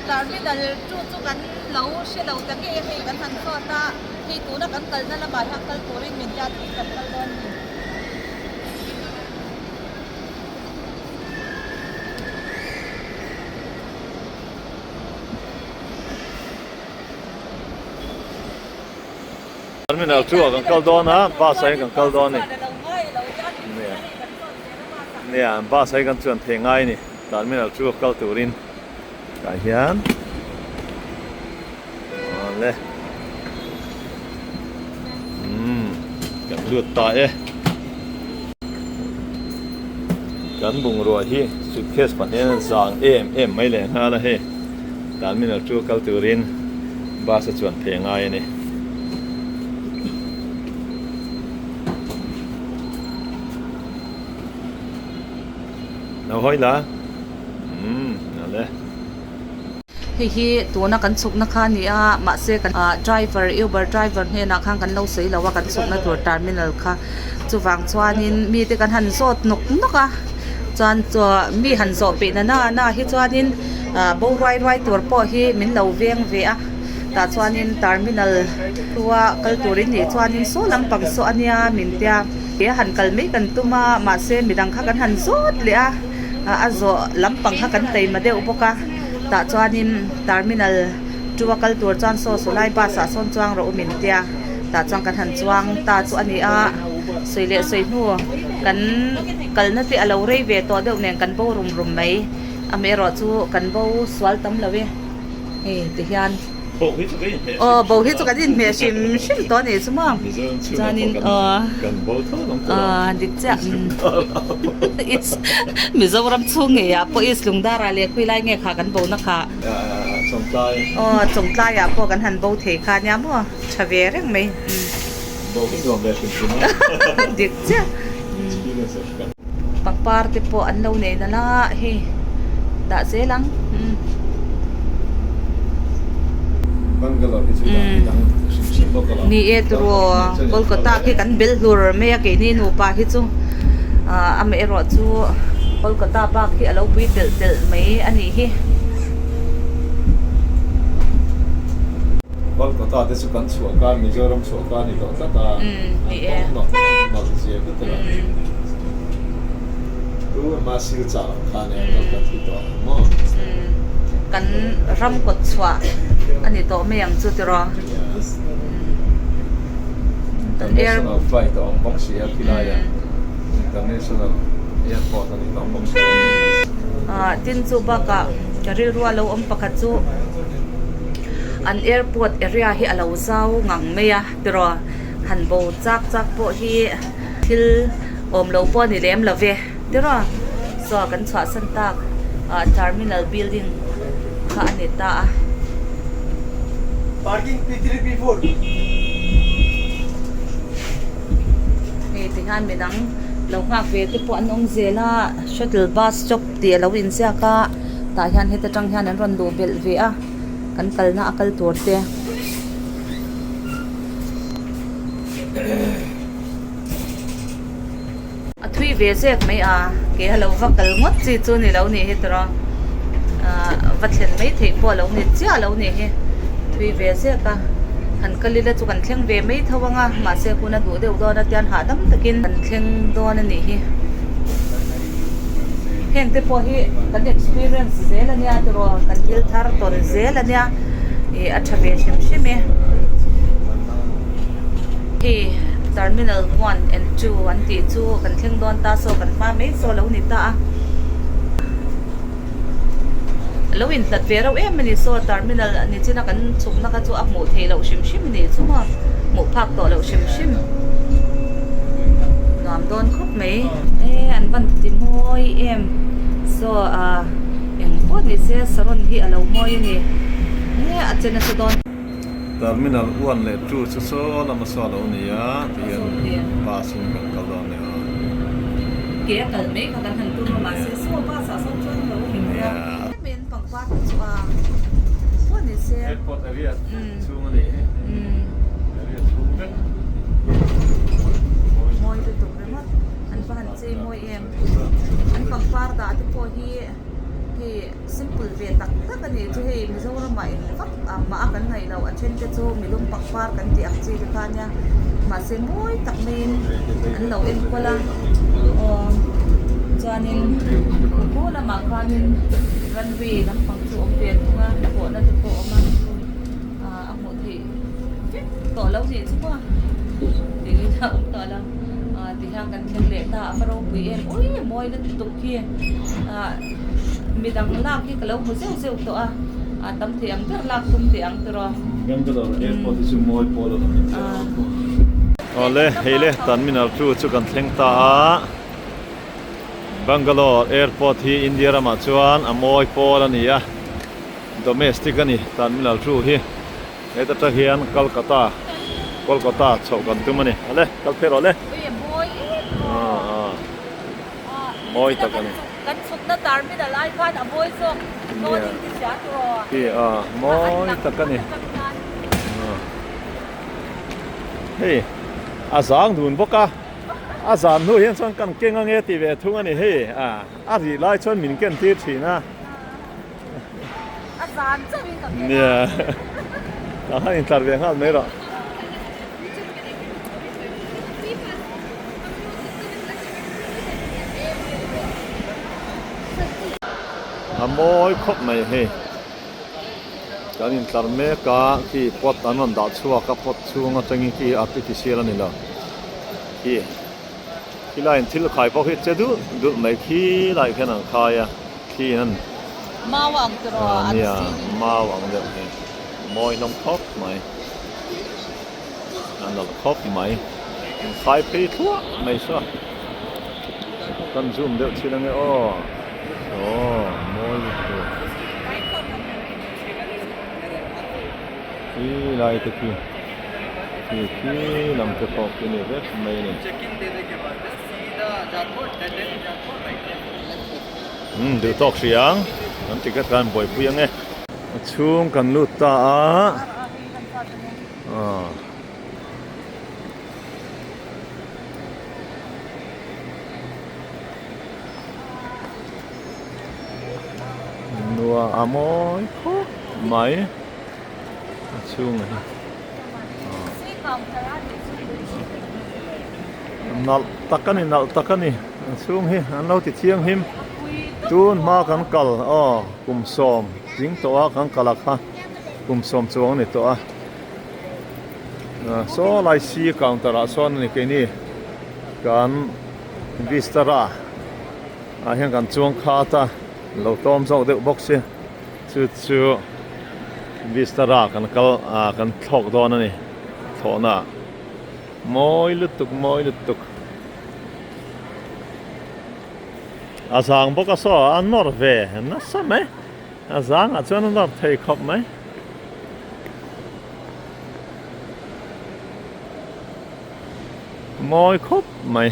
Terminal 2 chu kan lo hre lo ta ngei a hei kan han zawt a, hei tuna kan kalna lamah hian kal turin min tia tih kan kal dawn a ni. Terminal 2 ah kan kal dawn a, bus ah hian kan kal dawn a ni. Nia, bus ah hian kan chuan thei ngai a ni. Terminal 2 a kal turin tah hian awle umm kan lut ta e. Kan bungrua hi suitcase pahnih an zang em em mai leh nghal a hei terminal 2 kal turin bus a chuan phei ngai a ni. Lo hawi la umm ale. Hei hi tuna kan chhukna kha a ni a mahse kan ah driver uber driver hnenah khan kan lo sawi lo a kan chhukna tur terminal kha chuvang chuanin mite kan han zawt nawk nawk a chuan mi han zawh peih na na na hi chuanin ah bo ruai ruai tur pawh hi min lo veng ve a tah chuanin terminal hlua kal turin nih chuanin saw lampang saw a nia min tia. He han kal mai kan tum a mahse midang kha kan han zawt leh a a zawh lampang kha kan taima deuh bawk a tah chuanin terminal 2 a kal tur chuan saw saw lai bus ah sawn chuang rawh u min tia tah chuan kan han chuang ta chu a ni a sawi leh sawi hnu kan kalna te a lo rei ve tawh deuh nen kan bo rum rum mai amaherawh chu kan bo sual tam lo e hei ti hian. Aw bo hi chu kan inhmeh hrim hrim tawh a nih chu maw chuanin aw aw dik chiah Mizoram chhung ngei ah pawh East Lungdara leh Khuilai nge kha kan bo na kha aw Chawngtlai ah pawh kan han bo thei kha nia maw tha ve reng mai dik chiah pangpar te pawh an lo nei nalh a hei dah zel ang ni e tiraw Kolkata khi kan bel hlur mai a keini nupa hi chu ah amaherawh chu Kolkata bak hi a lo pui telh telh mai a nih hi. Kolkata te chu kan chhuah khan Mizoram chhuah khan a ni tawh tlat a, an kawng nawk nawk zia vek a. ama Silchar ang khan e kal ka thi tawh ang maw? Kan ram kawt chhuah a ni tawh mai ang chu tiraw? International flight a awm bawk si a khilaiah international airport a ni tawh bawk si a. Tin chu bakah ka rilrua lo awm pakhat chu an airport area hi a lo zau ngang mai a tiraw? Han bo chak chak pawh hi thil awm lo pawh a ni lem lo ve tiraw? Saw kan chhuahsan tak ah terminal building kha a ni ta a. Hei ti hian midang lo nghak ve te pawh an awm zel a shuttle bus stop tih a lo inziak a tah hian heta tang hian an rawn luh belh ve a kan kalna a kal tur te. A thui ve zek mai a, ke a lo va kal ngawt chi chu ni lo nih hi tawrh a, va thlen mai theih pawh a lo ni chiah lo nih hi, thui ve zek a, han kal ila chu kan thleng ve mai tho ang a, mahse hun a duh deuh dawn a tian hahdam takin kan thleng dawn a nih hi. Heng te pawh hi kan experience zel a nia tiraw kan thil thar tawn zel a nia ih a tha ve hrim hrim e. Hei terminal 1 and 2 an tih chu kan thleng dawn ta saw kan hma mai saw lo ni ta a. Lo inhlat ve reuh em a ni saw terminal ni china kan chhukna kha chu a hmuh theih loh hrim hrim a ni chu maw hmuh phak tawh loh hrim hrim nuam dawn khawp mai e an van ti mawi em saw ah eng pawh ni se saron hi a lo mawi a ni e a che nasa dawn. Terminal 1 leh 2 chu saw lama saw a lo ni a tihian bus in kan kal dawn a ni a. Ke a kal mai kha kan han tum a mahse saw bus ah sawn chuan lo hlim a. Tlem in pangpar te chu a pawh ni se. Airport area chhung a nih hi. Area chhung vek. Mawi lutuk ringawt an va han chei mawi em. An pangpar dah te pawh hi hei. Simple ve tak tak a nih chu hei Mizoramah eng vak ang mah a kan ngaih loh a then te chu milum pakpar kan tih ang chi te kha ania mahse mawi tak maiin an lo enkawl a aw chuanin khu lamah khanin runway lampang chu awm ve thung a thlawhna te pawh a awm a ah a hmuh theih vek tawh lo nih chu maw tiin a awm tawh lo ah tihian kan thleng leh ta a va ropui em ui mawi lutuk hi ah. Midang lak hi ka lo hmu zeuh zeuh tawh a, a tam thei ang ber lak tum teh ang tiraw. Bangalore airport hi chu mawi pawl a lo ni teh ang aw. Awle, hei le terminal 2 chu kan thleng ta a, Bangalore airport hi India ramah chuan a mawi pawl a ni a, domestic a ni terminal 2 hi. Heta tang hian Calcutta, Kolkata chhoh kan tum a ni. Awle, kal phei rawh le. Mawi tak a ni. Kan chhukna terminal ai khan a mawi zawk dawn in ti hria tiraw? Khi a mawi tak a ni. Hei a zang dun bawk a, a zan hnu hian chuan kan keng ange tih ve thung a ni hei a, a rih lai chuan min ken tir thin a. A zan chauh in ka ken a. Nia, tah khan intlar ve nghal mai rawh. A mawi khawp mai hei kan intlar mek a khi pot an rawn dah chhuak a pot chhung atangin khi artificial a ni lo khi khilaiin thil khai pawh khi che dulh dulh mai khilai khian an khai a khi an Mau ang tiraw an nia ceiling mau ang deuh hi mawi hlawm khawp mai. A nalh khawp mai. In khai phei thluah mai saw. Kan zoom deuh chin ange aw. Aw mawi lutuk. Khi lai te khi. Khi khi lam te pawh khi ni vek mai a ni. Umm duh tawk hri ang. Kan ticket khan buaipui ange. A chhung kan lut ta a. Nua a mawi khawp mai a chhungah hi nalh tak a ni nalh tak a ni. A chhung hi an lo ti thianghlim tun hma kan kal aw kum sawm tling tawh a kan kal a kha kum sawm chuang a ni tawh a saw lai c counter ah sawn a ni keini kan vistara ah hian kan chuang khat a lo tawm zawk deuh bawk si chu chu vistara kan kal ah kan thlawk dawn a ni thlawhna ah mawi lutuk mawi lutuk. A zang bawk a saw a nawr ve nasa mai a zangah chuan a nawr thei khawp mai. Mawi khawp mai.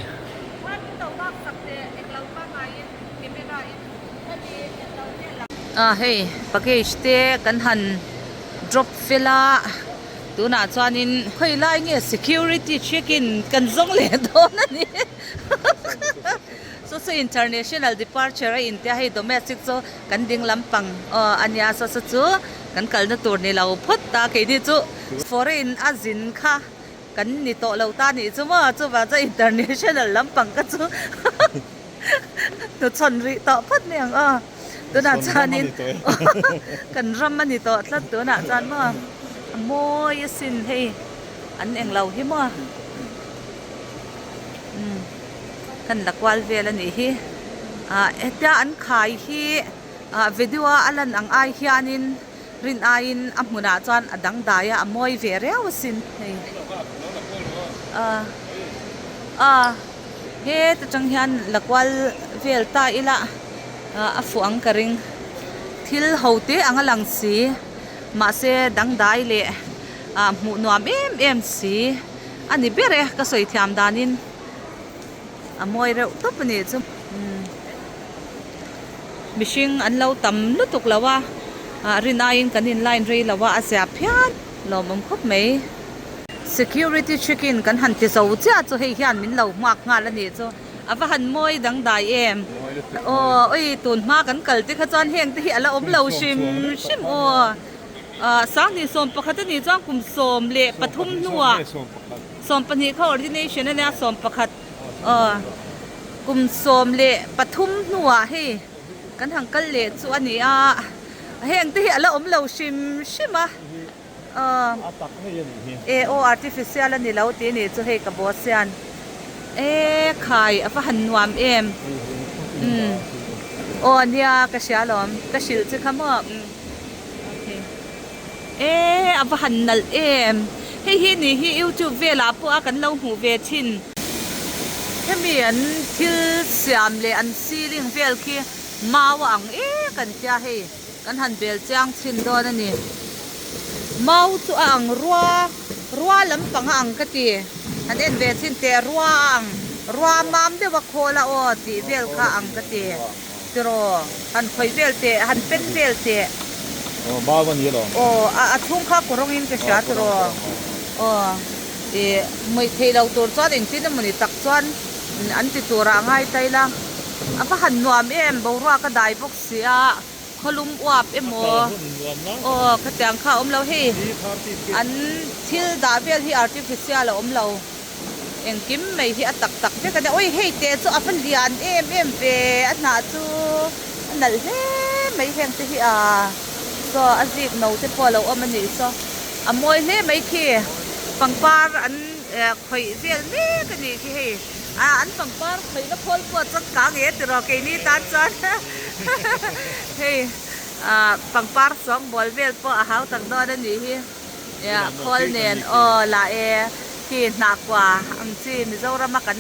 A hei package te kan han drop fel a. Tunah chuanin khawi lai nge security check in kan zawng leh dawn a ni. Saw saw international departure a intia hei domestic chu kan ding lampang aw a nia saw saw chu kan kalna tur ni lo phawt ta keini chu foreign a zin kha kan ni tawh lo ta nih chu maw chuvang chuan international lampang kha chu hnuchhawn rih tawh phawt mai ang aw. Tunah chuanin kan ram a ni tawh tlat tunah chuan maw a mawi asin hei an englo hi maw umm kan la kual vel a nih hi ah hetia an khai hi ah video a a lan ang ai hianin rin aiin a hmunah chuan a dangdai a a mawi ve riau asin hei ah ah. Heta tang hian la kual vel ta ila a fuh ang ka ring. Thil ho te ang a lang si mahse dangdai leh ah hmuh nuam em em si a ni ber e ka sawi thiam danin a mawi reuh tawp a nih chu. Mihring an lo tam lutuk lo a ah rin aiin kan in line rei lo a a zia phian lawmawm khawp mai. Security check in kan han ti zo chiah chu hei hian min lo hmuak nghal a nih chu a va han mawi dangdai em aw ui tun hma kan kal te kha chuan heng te hi a la awm lo hrim hrim aw ah sanghnih 11 a nih chuan kum 13 hnuah 12 kha ordination a nia 11 aw kum 13 hnuah hei kan han kal leh chu a ni a heng te hi a la awm lo hrim hrim a. A tak ngei a nih hi. E aw artificial a ni lo tih nih chu hei ka boss hian e khai a va han nuam em umm aw nia ka hria alawm ka hrilh che kha maw umm e a va han nalh em hei hi nih hi youtube velah pawh a kan lo hmuh ve thin hemi an thil siam leh an ceiling vel khi mau a ang ek an tia hei. Kan han bel chiang chhin dawn a ni. Mau chu a ang rua, rua lampang a ang ka ti. Han en ve chhin teh rua a ang, rua mam deuh a khawl a aw tih vel kha a ang ka ti. Tiraw, han khawih vel teh, han pen vel teh. Aw, mau a ni alawm. Aw, a chhung kha kawrawngin ka hria tiraw. Aw, ih, mawih theih lo tur chuan engtin emawni tak chuan an ti turah a ngai ta ila. A va han nuam em, boruak a dai bawk si a khawlum uap emaw aw khatiang kha a awm lo hei an thil dah vel hi artificial a awm lo engkim mai hi a tak tak vek a nia awi hei teh chu a va lian em em ve a hnah chu a nalh hle mai heng te hi a saw a zik no te pawh a lo awm a nih saw a mawi hle mai khi pangpar an khawih vel mek a nih khi hei. A an pangpar khawihna khawl pawh a changkang e tiraw keini tan chuan hei ah pangpar sawngbawl vel pawh a hau tak dawn a nih hi eh khawl nen aw lah e khi hnahkua ang chi Mizoram a kan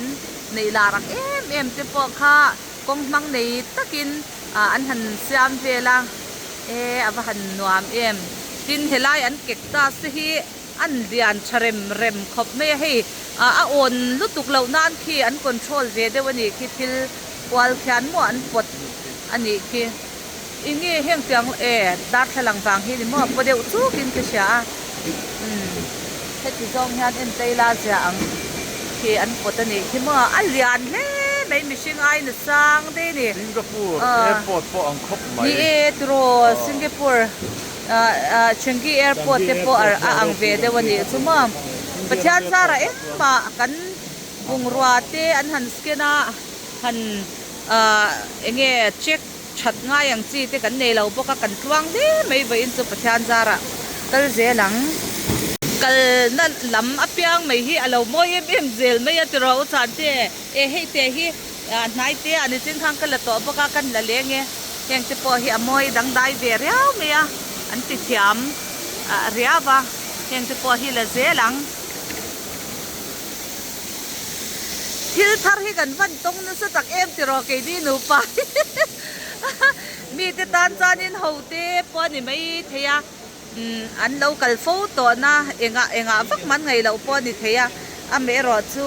neih lar ang em em te pawh kha kawng hmang nei takin ah an han siam vel a e a va han nuam em tin helai an cactus te hi An lian tha rem rem khawp mai a, hei a awn lutuk loh nan khi an control ve deuh a nih khi thil kual khian maw an pawt a nih khi. Eng nge heng tiang e darthlalang vang hi ni maw paw deuh chuk in ka hria a umm heti zawng hian en tei la zia ang khi an pawt a nih khi maw a lian hle mai mihring ai na sang daih a ni. Singapore airport pawh ang khawp mai. Ni e tiraw Singapore. Changi Airport te pawh a ang ve deuh a nih chu maw. Pathian zarah engmah kan bungrua te an han scan a, Han ah enge check that ngai ang chi te kan nei lo bawk a, kan tluang hle mai vawiin chu Pathian zarah kal zel ang. Kalna lam apiang mai hi a lo mawi em em zel mai a tiraw u Chante e hei te hi ah hnai te a ni chin khan ka la tawh bawk a kan la leng e heng te pawh hi a mawi dangdai ve riau mai a an ti thiam ah riau a heng te pawh hi la zel ang. Thil thar hi kan van tawng nasa tak em tiraw keini nupa hi mite tan chuanin ho te pawh a ni mai thei a an lo kal fo tawhna engah engah vak man ngaih loh pawh a ni thei a amaherawh chu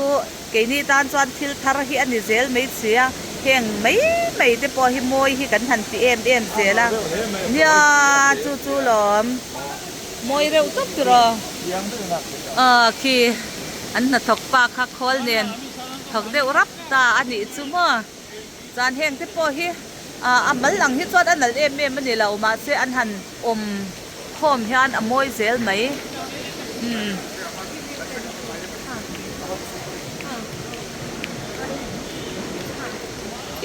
keini tan chuan thil thar hi a ni zel mai si a heng mai mai te pawh hi mawi hi kan han ti em em zel a nia chu chu lawm. Mawi reuh tawp tiraw? Aw khi an hnathawk pa kha khawl nen thawk deuh rap ta a nih chu maw? Chuan heng te pawh hi a mal ang hi chuan a nalh em em a ni lo mahse an han awm khawm hian a mawi zel mai umm.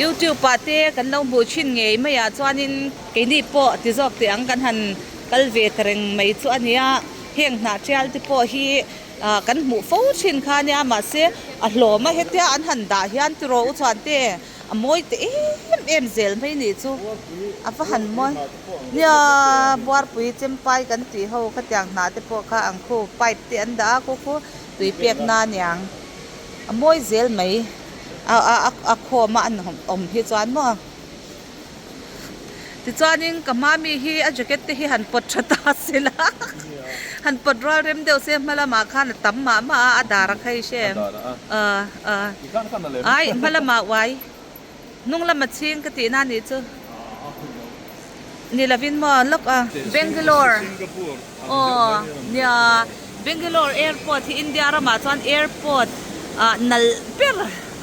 Youtube ah te kan lo hmuh thin ngei mai ah chuanin keini pawh ti zawk teh ang kan han Kal ve ta reng mai chu a nia, heng hnah tial te pawh hi ah kan hmuh fo thin kha a nia mahse a hlawm a hetia an han dah hian tiraw u chuan te a mawi te em em zel mai nih chu a va han mawi nia buarpui chempai kan tih ho khatiang hnah te pawh kha ang khu pipe te an dah a khu khu tui pek na aniang a mawi zel mai a a a khawm a an awm hi chuan maw. Tichuanin ka hma mi hi a jacket te hi han pawt tha ta se la han pawt rual rem deuh se hma lamah khan a tam mah mah a a dar a khai hre em ah ah ai hma lamah uai hnung lama chhing ka tihna a nih chu ni lovin maw lawk a Bangalore aw nia Bangalore airport hi India ramah chuan airport ah nalh ber.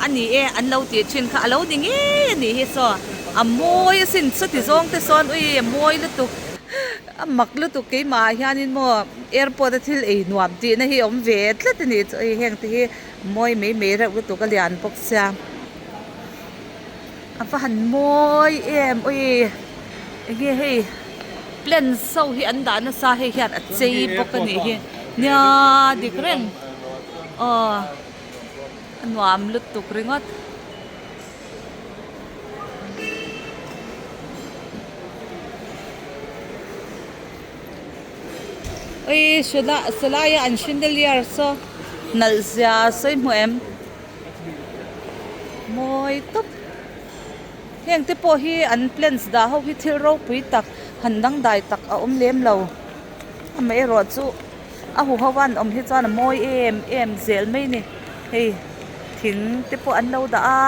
A ni e, an lo tih thin kha a lo ni ngei a nih hi saw a mawi asin chuti zawng te sawn ui a mawi lutuk a mak lutuk keimah ah hianin maw airport a thil ei nuam tihna hi a awm ve tlat a nih chu hei heng te hi mawi mai mai reuh lutuk a lian bawk sia a va han mawi em ui enge hei plants ho hi an dah nasa hei hian a chei bawk a nih hi nia dik reng aw. A nuam lutuk ringawt. Ui sawlaia an chandelier saw nalh zia sawi hmu em mawi tawp heng te pawh hi an plants dah ho hi thil ropui tak han dangdai tak a awm lem lo amaherawh chu. A huho a an awm hi chuan a mawi em em zel mai a ni hei thing te pawh an lo dah a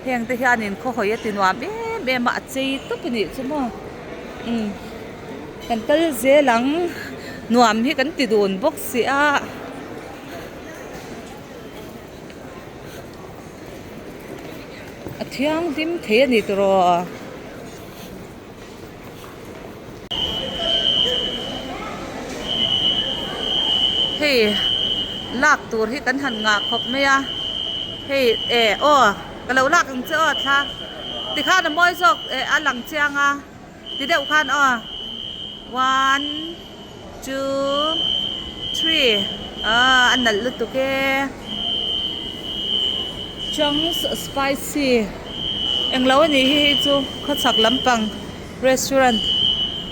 heng te hianin khaw hawi a ti nuam em em a a chei tawp a nih chu maw umm kan kal zel ang nuam hi kan ti dun bawk si a. A thianghlim thei a ni tiraw. Hei lak tur hi kan han ngah khawp mai a hei eh aw ka lo lak ang che aw thla tikhan a mawi zawk eh a lang chiang a ti deuh khan aw one two three ah a nalh lutuk e chunks spicy englo a nih hi hei chu khawchhak lampang restaurant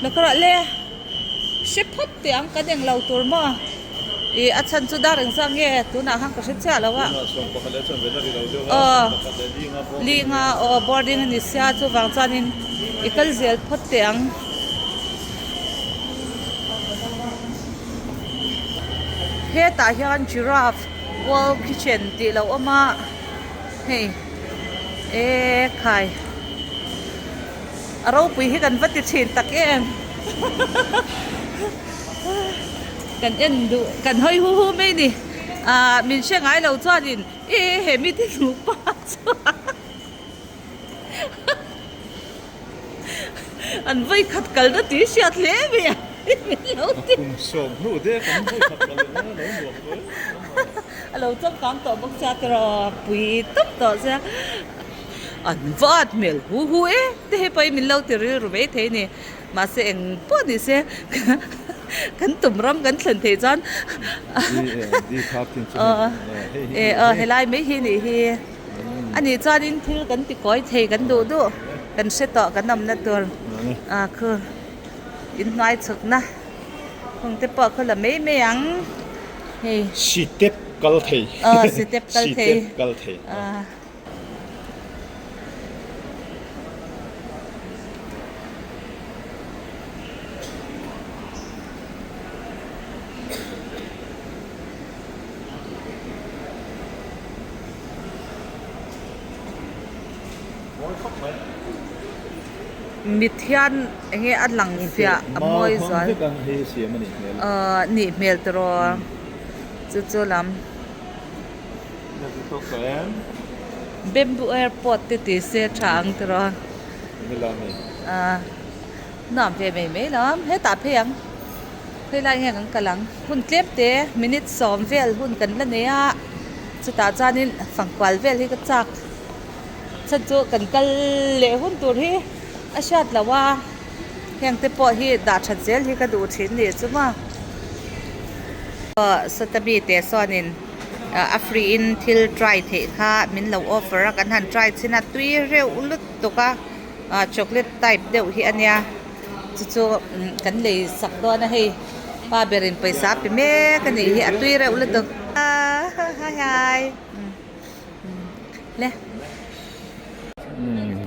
la kawr ah le hre phawt teh ang kan englo tur maw ih a chhan chu dar engzah nge tunah khan ka hre chiah lo a aw linga aw boarding a ni sia chuvang chuanin i kal zel phawt teh ang. Hetah hian giraffe world kitchen tih lo awm a hei eee khai a ropui hi kan va ti thin tak em kan en duh kan hawi hu hu mai a ni ahh min hre ngai lo chuanin e he mite nupa chuan. An vawi khat kal na tih hriat hle mai a min lo ti. Kum sawm hnu dek an vawi khat kal leh a lo nuam tawh em. A lo changkang tawh bawk sia tiraw pui tawp tawh sia. An va at hmel hu hu e te hi pawhin min lo ti rilru mai thei a ni. Mahse eng pawh ni se kan tum ram kan thlen theih chuan aw helai mai hi nih hi a nih chuanin thil kan ti kawi thei kan duh duh kan hre tawh kan awmna tur ah khu inhnuai chhukna hung te pawh khu la mai mai ang hei. Sitep kal thei. Aw sitep kal thei. Sitep kal thei. Mit hian enge a lang fiah a mawi zual ahh nih hmel tiraw chu chu lam. Bamboo airport te ti se tha ang tiraw ahh nuam ve mai mai lo hetah phei ang helai nge kan kal ang hun tlem te minute sawm vel hun kan la nei a chutah chuanin fangkual vel hi ka chak chhan chu kan kal leh hun tur hi a hriat loh a heng te pawh hi dah that zel hi ka duh thin nih chu maw aw sawta mi te sawnin a free in thil try theih kha min lo offer a kan han try chhin a tui reuh lutuk a ah chocolate type deuh hi a nia chu chu kan lei sak dawn a hei pa berin pawisa a pe mek a nih hi a tui reuh lutuk hi hi le.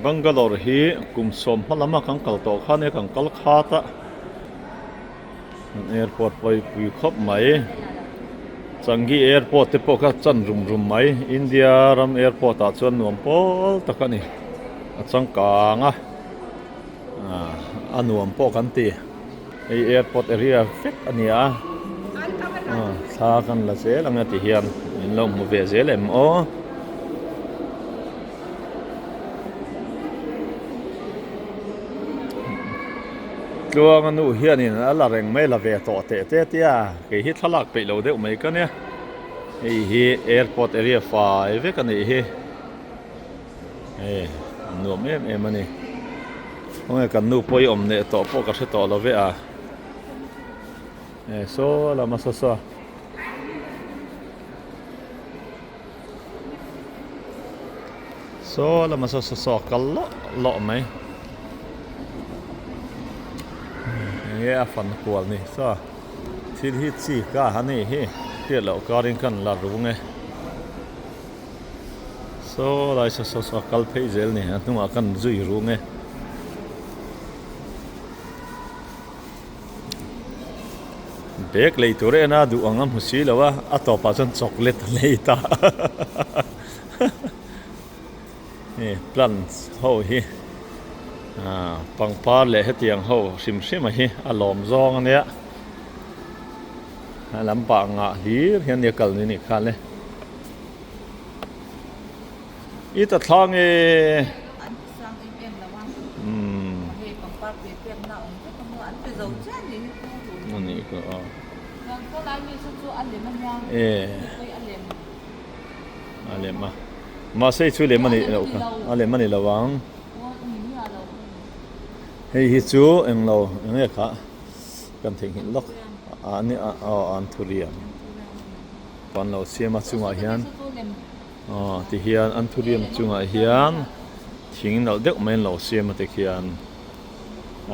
Bangalore hi kum sawm hma lama kan kal tawh khan e kan kal khat a. Airport pawh hi pui khawp mai Changi airport te pawh kha chan rum rum mai India ram airport ah chuan nuam pawl tak a ni a changkang a ah a nuam pawh kan ti hei airport area vek a ni a ah thla kan la zel ang a ti hian min lo hmu ve zel em aw. Tluanga nu hianin a la reng mai la ve tawh teh te tia kei hi thlalak peih lo deuh mai ka nia hei hi airport area fai vek a nih hi hei a nuam em em a ni khawnge kan nu pawh hi awm leh tawh pawh ka hre tawh lo ve a e saw lama saw saw. Saw lama saw saw saw kal lawh lawh mai enge a fan kual ni saw thil hi chi ka a ni hi hriat loh karin kan la rung e saw lai saw saw saw kal phei zel ni a hnungah kan zui rung e. Bag lei tur en a duh ang a hmu si lo a, a tawpah chuan chocolate a lei ta hei plants ho hi ah pangpar leh hetiang ho hrim hrim a hi a lawm zawng a nia a lampang ngah hlir hian nia kal ni nih kha le. I ta thlang e. An ti sang em em lo a. Hei pangpar pe pek na awm vek a maw an pe zo chiah ni hi pu ru. A nih ka a. Chuan khaw lai mi chu chu a lem a nia. E. Hei a lem. A lem a. Mahse chu lem a nih loh kha. A lem a ni lo ang. Hei hi chu eng lo eng nge kha kan theihnghilh lawk a ni a aw anthurium. Pan lo siam a chungah hian aw ti hian anthurium chungah hian thing nalh deuh mai an lo siam a tikhian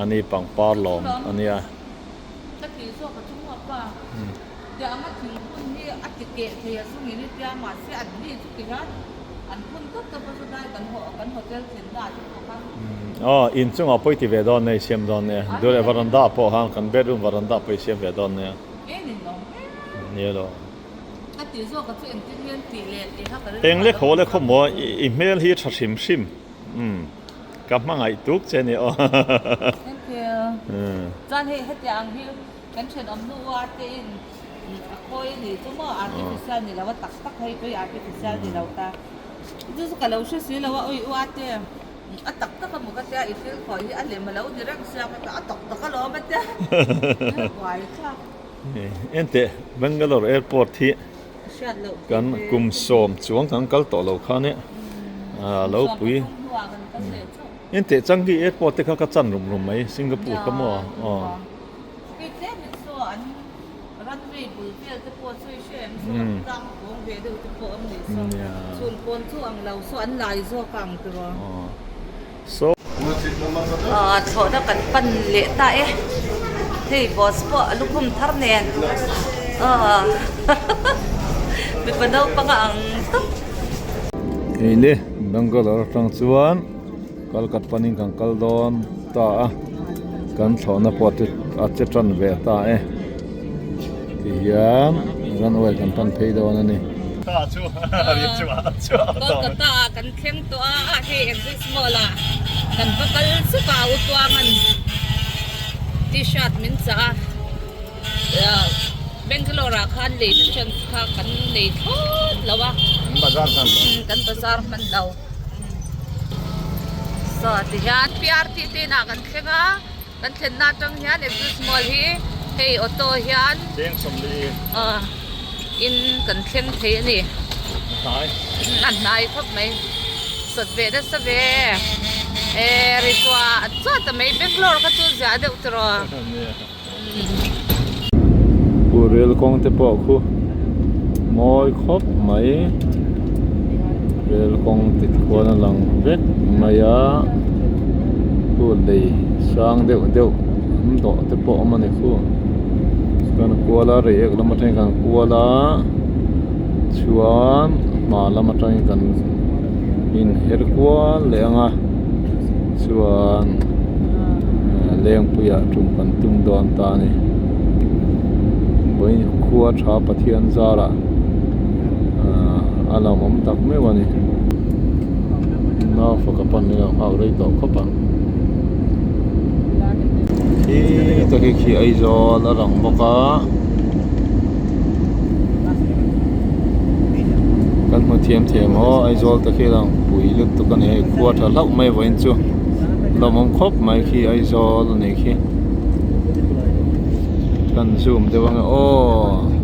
a ni pangpar lawm a nia. Aw inchungah pawh i ti ve dawn nia i siam dawn nia duh leh varanda pawh khan kan bedroom varanda pawh i siam ve dawn nia. Nia lo. Eng le khaw le khaw maw i hmel hi tha hrim hrim umm ka hmangaih tuk che ni aw. Thank you. Chuan hei hetiang hi kan thenawm nu a te in a khawi a ni chu maw artificial ni lo a tak tak hei pawh hi artificial ni lo ta. Chu chu ka lo hre si lo a ui u a te. A tak tak a maw ka tia i thil khawi hi a lem a lo ni reng sia ka tia a tak tak alawm a tia buai thlak. Enteh Bangalore airport hi kan kum sawm chuang kan kal tawh lo kha nia lo pui. In teh Changi airport te kha ka chan rum rum mai Singapore kha maw aw. So. Thlawhna kan pan leh ta e. Hei boss pawh a lukhum thar nen mipa naupang a ang tawp. Hei le Bangalore atang chuan Kalkat panin kan kal dawn ta a kan thlawhna pawh te a che tan ve ta e tihian runway kan pan phei dawn a ni. Kolkata ah kan thleng tawh a hei Exis Mall ah kan va kal zuk a u Tuangan t-shirt min chah a Bangalore ah khan leina chance kha kan nei thlawt lo a kan bazar hman lo. Saw ti hian PRT te inah kan thleng a kan thlenna atang hian Exus Mall hi hei auto hian ah in kan thleng thei a ni a hnai khawp mai sawt ve nasa ve e ri chhuah chhuah ta mai Bangalore kha chu ziah deuh tiraw. Pu rel kawng te pawh khu mawi khawp mai rel kawng te khuan a lang vek mai a khu lei sang deuh deuh an dawh te pawh a awm a ni khu chuan kual a reiek lam atangin kan kual a chuan hma lam atangin kan inher kual leh ang a chuan lengpuiah tum kan tum dawn ta a ni vawiin khua tha Pathian zarah ahh a lawmawm tak meuh a ni naufa ka pan hi a nghak rei tawh khawp ang khi te khi khi Aizawl a lang bawk a kan hmu thiam thiam aw Aizawl te khi a lang pui lutuk a ni hei khua tha hlauh mai vawiin chu lawmawm khawp mai khi Aizawl a nih khi kan zoom deuh ange aw.